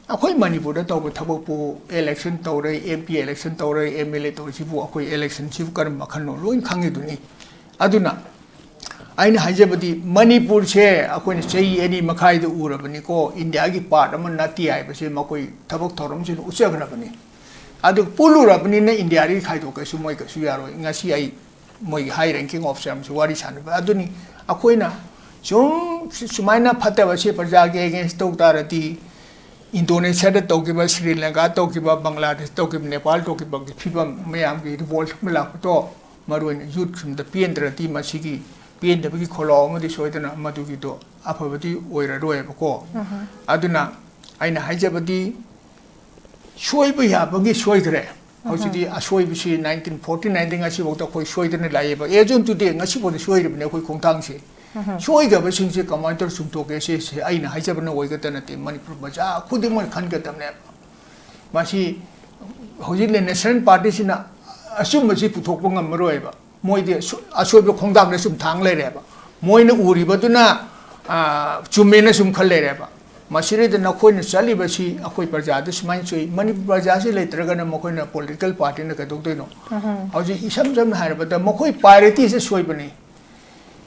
ꯑꯩꯈꯣꯏ ꯃꯅꯤꯄꯨꯔꯗ ꯇꯧꯕ ꯊꯕꯛꯄꯨ, ꯏꯂꯦꯛꯁꯟ ꯇꯧꯔꯦ, ꯑꯦꯝ ꯄꯤ ꯏꯂꯦꯛꯁꯟ ꯇꯧꯔꯦ, ꯑꯦꯝ ꯑꯦꯜ ꯑꯦ ꯇꯧꯔꯤꯁꯤꯕꯨ ꯑꯩꯈꯣꯏ ꯏꯂꯦꯛꯁꯟꯁꯤꯕꯨ ꯀꯔꯝꯕ ꯃꯈꯜꯅꯣ ꯂꯣꯏꯅ ꯈꯪꯉꯤꯗꯨꯅꯤ꯫ ꯑꯗꯨꯅ ꯑꯩꯅ ꯍꯥꯏꯖꯕꯗꯤ, ꯃꯅꯤꯄꯨꯔꯁꯦ ꯑꯩꯈꯣꯏꯅ ꯆꯍꯤ ꯑꯅꯤ ꯃꯈꯥꯏꯗ ꯎꯔꯕꯅꯤꯀꯣ, ꯏꯟꯗꯤꯌꯥꯒꯤ ꯄꯥꯔꯠ ꯑꯃ ꯅꯠꯇꯦ ꯍꯥꯏꯕꯁꯦ ꯃꯈꯣꯏ ꯊꯕꯛ ꯊꯧꯔꯝꯁꯤꯅ ꯎꯠꯆꯈ꯭ꯔꯕꯅꯤ꯫ ꯑꯗꯨ ꯄꯨꯜꯂꯨꯔꯕꯅꯤꯅ ꯏꯟꯗꯤꯌꯥꯗꯒꯤ ꯈꯥꯏꯗꯣꯛꯀꯦꯁꯨ ꯃꯣꯏ ꯀꯩꯁꯨ ꯌꯥꯔꯣꯏ꯫ ꯉꯁꯤ ꯑꯩ ꯃꯣꯏꯒꯤ ꯍꯥꯏ ꯔꯦꯡꯀꯤꯡ ꯑꯣꯐꯤꯁꯔ ꯑꯃꯁꯨ ꯋꯥꯔꯤ ꯁꯥꯟꯅꯕ꯫ ꯑꯗꯨꯅꯤ ꯑꯩꯈꯣꯏꯅ ꯁꯨꯝ ꯁꯨꯃꯥꯏꯅ ꯐꯠꯇꯕꯁꯦ ꯄ꯭ꯔꯖꯥꯒꯤ ꯑꯦꯒꯦꯟꯁ ꯇꯧ ꯇꯥꯔꯗꯤ, ꯏꯟꯗꯣꯅꯦꯁꯤꯌꯥꯗ ꯇꯧꯈꯤꯕ, ꯁ꯭ꯔꯤ ꯂꯪꯀꯥ ꯇꯧꯈꯤꯕ, ꯕꯪꯒ꯭ꯂꯥꯗꯦꯁ ꯇꯧꯈꯤꯕ, ꯅꯦꯄꯥꯜ ꯇꯧꯈꯤꯕꯒꯤ ꯐꯤꯕꯝ, ꯃꯌꯥꯝꯒꯤ ꯔꯤꯚꯣꯜꯠ ꯑꯃ ꯂꯥꯛꯄꯗꯣ, ꯃꯔꯨꯑꯣꯏꯅ ꯌꯨꯠꯁꯤꯡꯗ ꯄꯦꯟꯗ꯭ꯔꯗꯤ, ꯃꯁꯤꯒꯤ ꯄꯦꯟꯗꯕꯒꯤ ꯈꯣꯜꯂꯥꯎ ꯑꯃꯗꯤ ꯁꯣꯏꯗꯅ ꯃꯗꯨꯒꯤꯗꯣ ꯑꯐꯕꯗꯤ ꯑꯣꯏꯔꯔꯣꯏꯕꯀꯣ꯫ ꯑꯗꯨꯅ ꯑꯩꯅ ꯍꯥꯏꯖꯕꯗꯤ, ꯁꯣꯏꯕ ꯌꯥꯕꯒꯤ ꯁꯣꯏꯈ꯭ꯔꯦ꯫ ꯍꯧꯖꯤꯛꯇꯤ ꯑꯁꯣꯏꯕꯁꯤ nineteen forty nineꯗꯒꯤ ꯉꯁꯤꯐꯥꯎꯗ ꯑꯩꯈꯣꯏ ꯁꯣꯏꯗꯅ ꯂꯥꯛꯑꯦꯕ꯫ As on today, ꯉꯁꯤꯐꯥꯎꯗ ꯁꯣꯏꯔꯤꯕꯅꯤ ꯑꯩꯈꯣꯏ ꯈꯣꯡꯊꯥꯡꯁꯦ꯫ ꯁꯣꯏꯈ꯭ꯔꯕꯁꯤꯡꯁꯦ ꯀꯃꯥꯏꯅ ꯇꯧꯔ ꯆꯨꯝꯊꯣꯛꯀꯦ? ꯁꯤꯁꯦ ꯑꯩꯅ ꯍꯥꯏꯖꯕꯅ ꯑꯣꯏꯒꯗ ꯅꯠꯇꯦ, ꯃꯅꯤꯄꯨꯔ ꯃꯆꯥ ꯈꯨꯗꯤꯡꯃꯛꯅ ꯈꯟꯒꯗꯕꯅꯦꯕ꯫ ꯃꯁꯤ ꯍꯧꯖꯤꯛ ꯅꯦꯁꯅꯦꯜ ꯄꯥꯔꯇꯤꯁꯤꯅ ꯑꯆꯨꯝꯕꯁꯤ ꯄꯨꯊꯣꯛꯄ ꯉꯝꯃꯔꯣꯏꯕ꯫ ꯃꯣꯏꯗꯤ ꯑꯁꯣ-, ꯑꯁꯣꯏꯕ ꯈꯣꯡꯊꯥꯡꯗ ꯁꯨꯝ ꯊꯥꯡ ꯂꯩꯔꯦꯕ꯫ ꯃꯣꯏꯅ ꯎꯔꯤꯕꯗꯨꯅ, ꯑ, ꯆꯨꯝꯃꯦꯅ ꯁꯨꯝ ꯈꯜ ꯂꯩꯔꯦꯕ꯫ ꯃꯁꯤꯗꯩꯗ ꯅꯈꯣꯏꯅ ꯆꯠꯂꯤꯕꯁꯤ ꯑꯩꯈꯣꯏ ꯄ꯭ꯔꯖꯥꯗ ꯁꯨꯃꯥꯏꯅ ꯁꯣꯏ꯫ ꯃꯅꯤꯄꯨꯔ ꯄ꯭ꯔꯖꯥꯁꯤ ꯂꯩꯇ꯭ꯔꯒꯅ ꯃꯈꯣꯏꯅ ꯄꯣꯂꯤꯇꯤꯀꯦꯜ ꯄꯥꯔꯇꯤꯅ ꯀꯩꯗꯧꯗꯣꯏꯅꯣ? ꯍꯧꯖꯤꯛ ꯏꯁꯝ ꯁꯝꯅ ꯍꯥꯏꯔꯕꯗ ꯃꯈꯣꯏ ꯄ꯭ꯔꯥꯏꯑꯣꯔꯤꯇꯤꯁꯦ ꯁꯣꯏꯕꯅꯤ꯫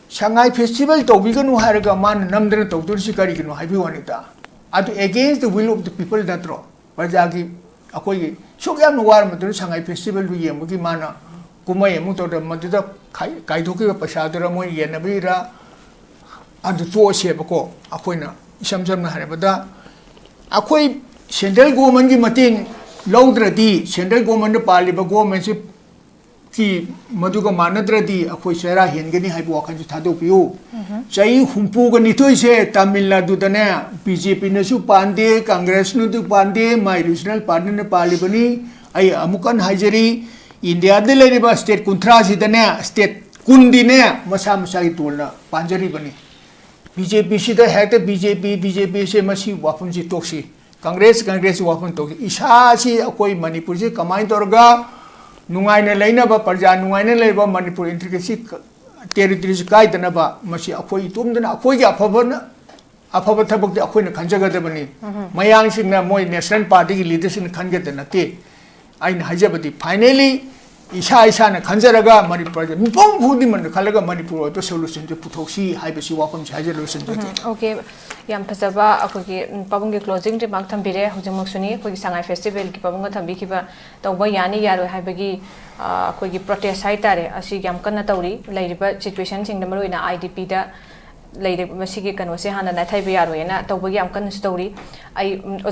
ꯁꯉꯥꯏ ꯐꯦꯁꯇꯤꯚꯦꯜ ꯇꯧꯕꯤꯒꯅꯨ ꯍꯥꯏꯔꯒ ꯃꯥꯅ ꯅꯝꯗꯅ ꯇꯧꯗꯣꯔꯤꯁꯤ ꯀꯔꯤꯒꯤꯅꯣ ꯍꯥꯏꯕꯒꯤ ꯋꯥꯅꯤꯗ꯫ ꯑꯗꯨ against the will of the people ꯅꯠꯇ꯭ꯔꯣ? ꯄ꯭ꯔꯖꯥꯒꯤ, ꯑꯩꯈꯣꯏꯒꯤ ꯁꯨꯛ ꯌꯥꯝꯅ ꯋꯥꯔ ꯃꯇꯨꯡꯗ ꯁꯉꯥꯏ ꯐꯦꯁꯇꯤꯚꯦꯜꯗꯨ ꯌꯦꯡꯕꯒꯤ ꯃꯥꯅ ꯀꯨꯝꯍꯩ ꯑꯃꯨꯛ ꯇꯧꯗꯅ ꯃꯗꯨꯗ ꯈꯥꯏ-, ꯀꯥꯏꯊꯣꯛꯈꯤꯕ ꯄꯩꯁꯥꯗꯨꯅ ꯃꯣꯏꯅ ꯌꯦꯟꯅꯕꯤꯔꯥ? ꯑꯗꯨ ꯇꯣꯛꯑꯁꯦꯕꯀꯣ꯫ ꯑꯩꯈꯣꯏꯅ ꯏꯁꯝ ꯁꯝꯅ ꯍꯥꯏꯔꯕꯗ, ꯑꯩꯈꯣꯏ ꯁꯦꯟꯇ꯭ꯔꯦꯜ ꯒꯣꯔꯃꯦꯟꯒꯤ ꯃꯇꯦꯡ ꯂꯧꯗ꯭ꯔꯗꯤ, ꯁꯦꯟꯇ꯭ꯔꯦꯜ ꯒꯣꯔꯃꯦꯟꯅ ꯄꯥꯜꯂꯤꯕ ꯒꯣꯔꯃꯦꯟꯁꯤ ꯀꯤ ꯃꯗꯨꯒ ꯃꯥꯟꯅꯗ꯭ꯔꯗꯤ ꯑꯩꯈꯣꯏ ꯆꯔꯥ ꯍꯦꯟꯒꯅꯤ ꯍꯥꯏꯕ ꯋꯥꯈꯜꯁꯨ ꯊꯥꯗꯣꯛꯄꯤꯌꯨ꯫ ꯆꯍꯤ ꯍꯨꯝꯐꯨꯒ ꯅꯤꯊꯣꯏꯁꯦ ꯇꯥꯃꯤꯜ ꯅꯥꯗꯨꯗꯅꯦ, ꯕꯤ ꯖꯦ ꯄꯤꯅꯁꯨ ꯄꯥꯟꯗꯦ, ꯀꯪꯒ꯭ꯔꯦꯁꯅꯁꯨ ꯄꯥꯟꯗꯦ, ꯃꯥꯏ ꯔꯤꯖꯅꯦꯜ ꯄꯥꯔꯇꯤꯅ ꯄꯥꯜꯂꯤꯕꯅꯤ꯫ ꯑꯩ ꯑꯃꯨꯛ ꯍꯟꯅ ꯍꯥꯏꯖꯔꯤ, ꯏꯟꯗꯤꯌꯥꯗ ꯂꯩꯔꯤꯕ ꯁ꯭ꯇꯦꯠ ꯀꯨꯟꯊ꯭ꯔꯥꯁꯤꯗꯅꯦ, ꯁ꯭ꯇꯦꯠ ꯀꯨꯟꯗꯤꯅꯦ ꯃꯁꯥ ꯃꯁꯥꯒꯤ ꯇꯣꯜꯅ ꯄꯥꯟꯖꯔꯤꯕꯅꯤ꯫ ꯕꯤ ꯖꯦ ꯄꯤꯁꯤꯗ ꯍꯦꯛꯇ ꯕꯤ ꯖꯦ ꯄꯤ, ꯕꯤ ꯖꯦ ꯄꯤꯁꯦ ꯃꯁꯤ ꯋꯥꯐꯝꯁꯤ ꯇꯣꯛꯁꯤ꯫ ꯀꯪꯒ꯭ꯔꯦꯁ, ꯀꯪꯒ꯭ꯔꯦꯁ ꯋꯥꯐꯝ ꯇꯧꯁꯤ꯫ ꯏꯁꯥꯁꯤ ꯑꯩꯈꯣꯏ ꯃꯅꯤꯄꯨꯔꯁꯤ ꯀꯃꯥꯏꯅ ꯇꯧꯔꯒ ꯅꯨꯡꯉꯥꯏꯅ ꯂꯩꯅꯕ, ꯄ꯭ꯔꯖꯥ ꯅꯨꯡꯉꯥꯏꯅ ꯂꯩꯕ, ꯃꯅꯤꯄꯨꯔ ꯏꯟꯇꯤꯒ꯭ꯔꯤꯇꯤꯁꯤ ꯀ-, ꯇꯦꯔꯤꯇꯣꯔꯤꯁꯤ ꯀꯥꯏꯗꯅꯕ, ꯃꯁꯤ ꯑꯩꯈꯣꯏ ꯏꯇꯣꯝꯗꯅ ꯑꯩꯈꯣꯏꯒꯤ ꯑꯐꯕꯅ, ꯑꯐꯕ ꯊꯕꯛꯇꯤ ꯑꯩꯈꯣꯏꯅ ꯈꯟꯖꯒꯗꯕꯅꯤ꯫ ꯃꯌꯥꯡꯁꯤꯡꯅ, ꯃꯣꯏ ꯅꯦꯁꯅꯦꯜ ꯄꯥꯔꯇꯤꯒꯤ ꯂꯤꯗꯔꯁꯤꯡꯅ ꯈꯟꯒꯗꯕ ꯅꯠꯇꯦ꯫ ꯑꯩꯅ ꯍꯥꯏꯖꯕꯗꯤ, finally, ꯏꯁꯥ ꯏꯁꯥꯅ ꯈꯟꯖꯔꯒ ꯃꯅꯤꯄꯨꯔꯁꯦ ꯃꯤꯄꯨꯝ ꯈꯨꯗꯤꯡꯃꯛꯅ ꯈꯜꯂꯒ ꯃꯅꯤꯄꯨꯔ ꯑꯣꯏꯕ ꯁꯣꯂꯨꯁꯟꯁꯦ ꯄꯨꯊꯣꯛꯁꯤ ꯍꯥꯏꯕꯁꯤ ꯋꯥꯐꯝꯁꯤ ꯍꯥꯏꯖꯔ ꯂꯣꯏꯁꯤꯟꯖꯒꯦ꯫ ꯎꯝ, okay꯫ ꯌꯥꯝ ꯐꯖꯕ ꯑꯩꯈꯣꯏꯒꯤ, ꯎꯝ, ꯄꯥꯕꯨꯡꯒꯤ closing remark ꯊꯝꯕꯤꯔꯦ꯫ ꯍꯧꯖꯤꯛꯃꯛꯁꯨꯅꯤ ꯑꯩꯈꯣꯏꯒꯤ ꯁꯉꯥꯏ ꯐꯦꯁꯇꯤꯚꯦꯜꯒꯤ ꯄꯥꯕꯨꯡꯅ ꯊꯝꯕꯤꯈꯤꯕ ꯇꯧꯕ ꯌꯥꯅꯤ ꯌꯥꯔꯣꯏ ꯍꯥꯏꯕꯒꯤ, ꯑ, ꯑꯩꯈꯣꯏꯒꯤ protest ꯍꯥꯏꯇꯥꯔꯦ, ꯑꯁꯤ ꯌꯥꯝ ꯀꯟꯅ ꯇꯧꯔꯤ꯫ ꯂꯩꯔꯤꯕ ꯁꯤꯆꯨꯋꯦꯁꯟꯁꯤꯡꯗ, ꯃꯔꯨꯑꯣꯏꯅ ꯑꯥꯏ ꯗꯤ ꯄꯤꯗ ꯂꯩꯔꯤꯕ ꯃꯁꯤꯒꯤ ꯀꯩꯅꯣꯁꯦ ꯍꯥꯟꯅ ꯅꯥꯊꯩꯕ ꯌꯥꯔꯣꯏꯅ ꯇꯧꯕꯒꯤ ꯌꯥꯝ ꯀꯟꯅꯁꯨ ꯇꯧꯔꯤ꯫ ꯑꯩ, ꯎꯝ, ꯑꯣꯖꯥ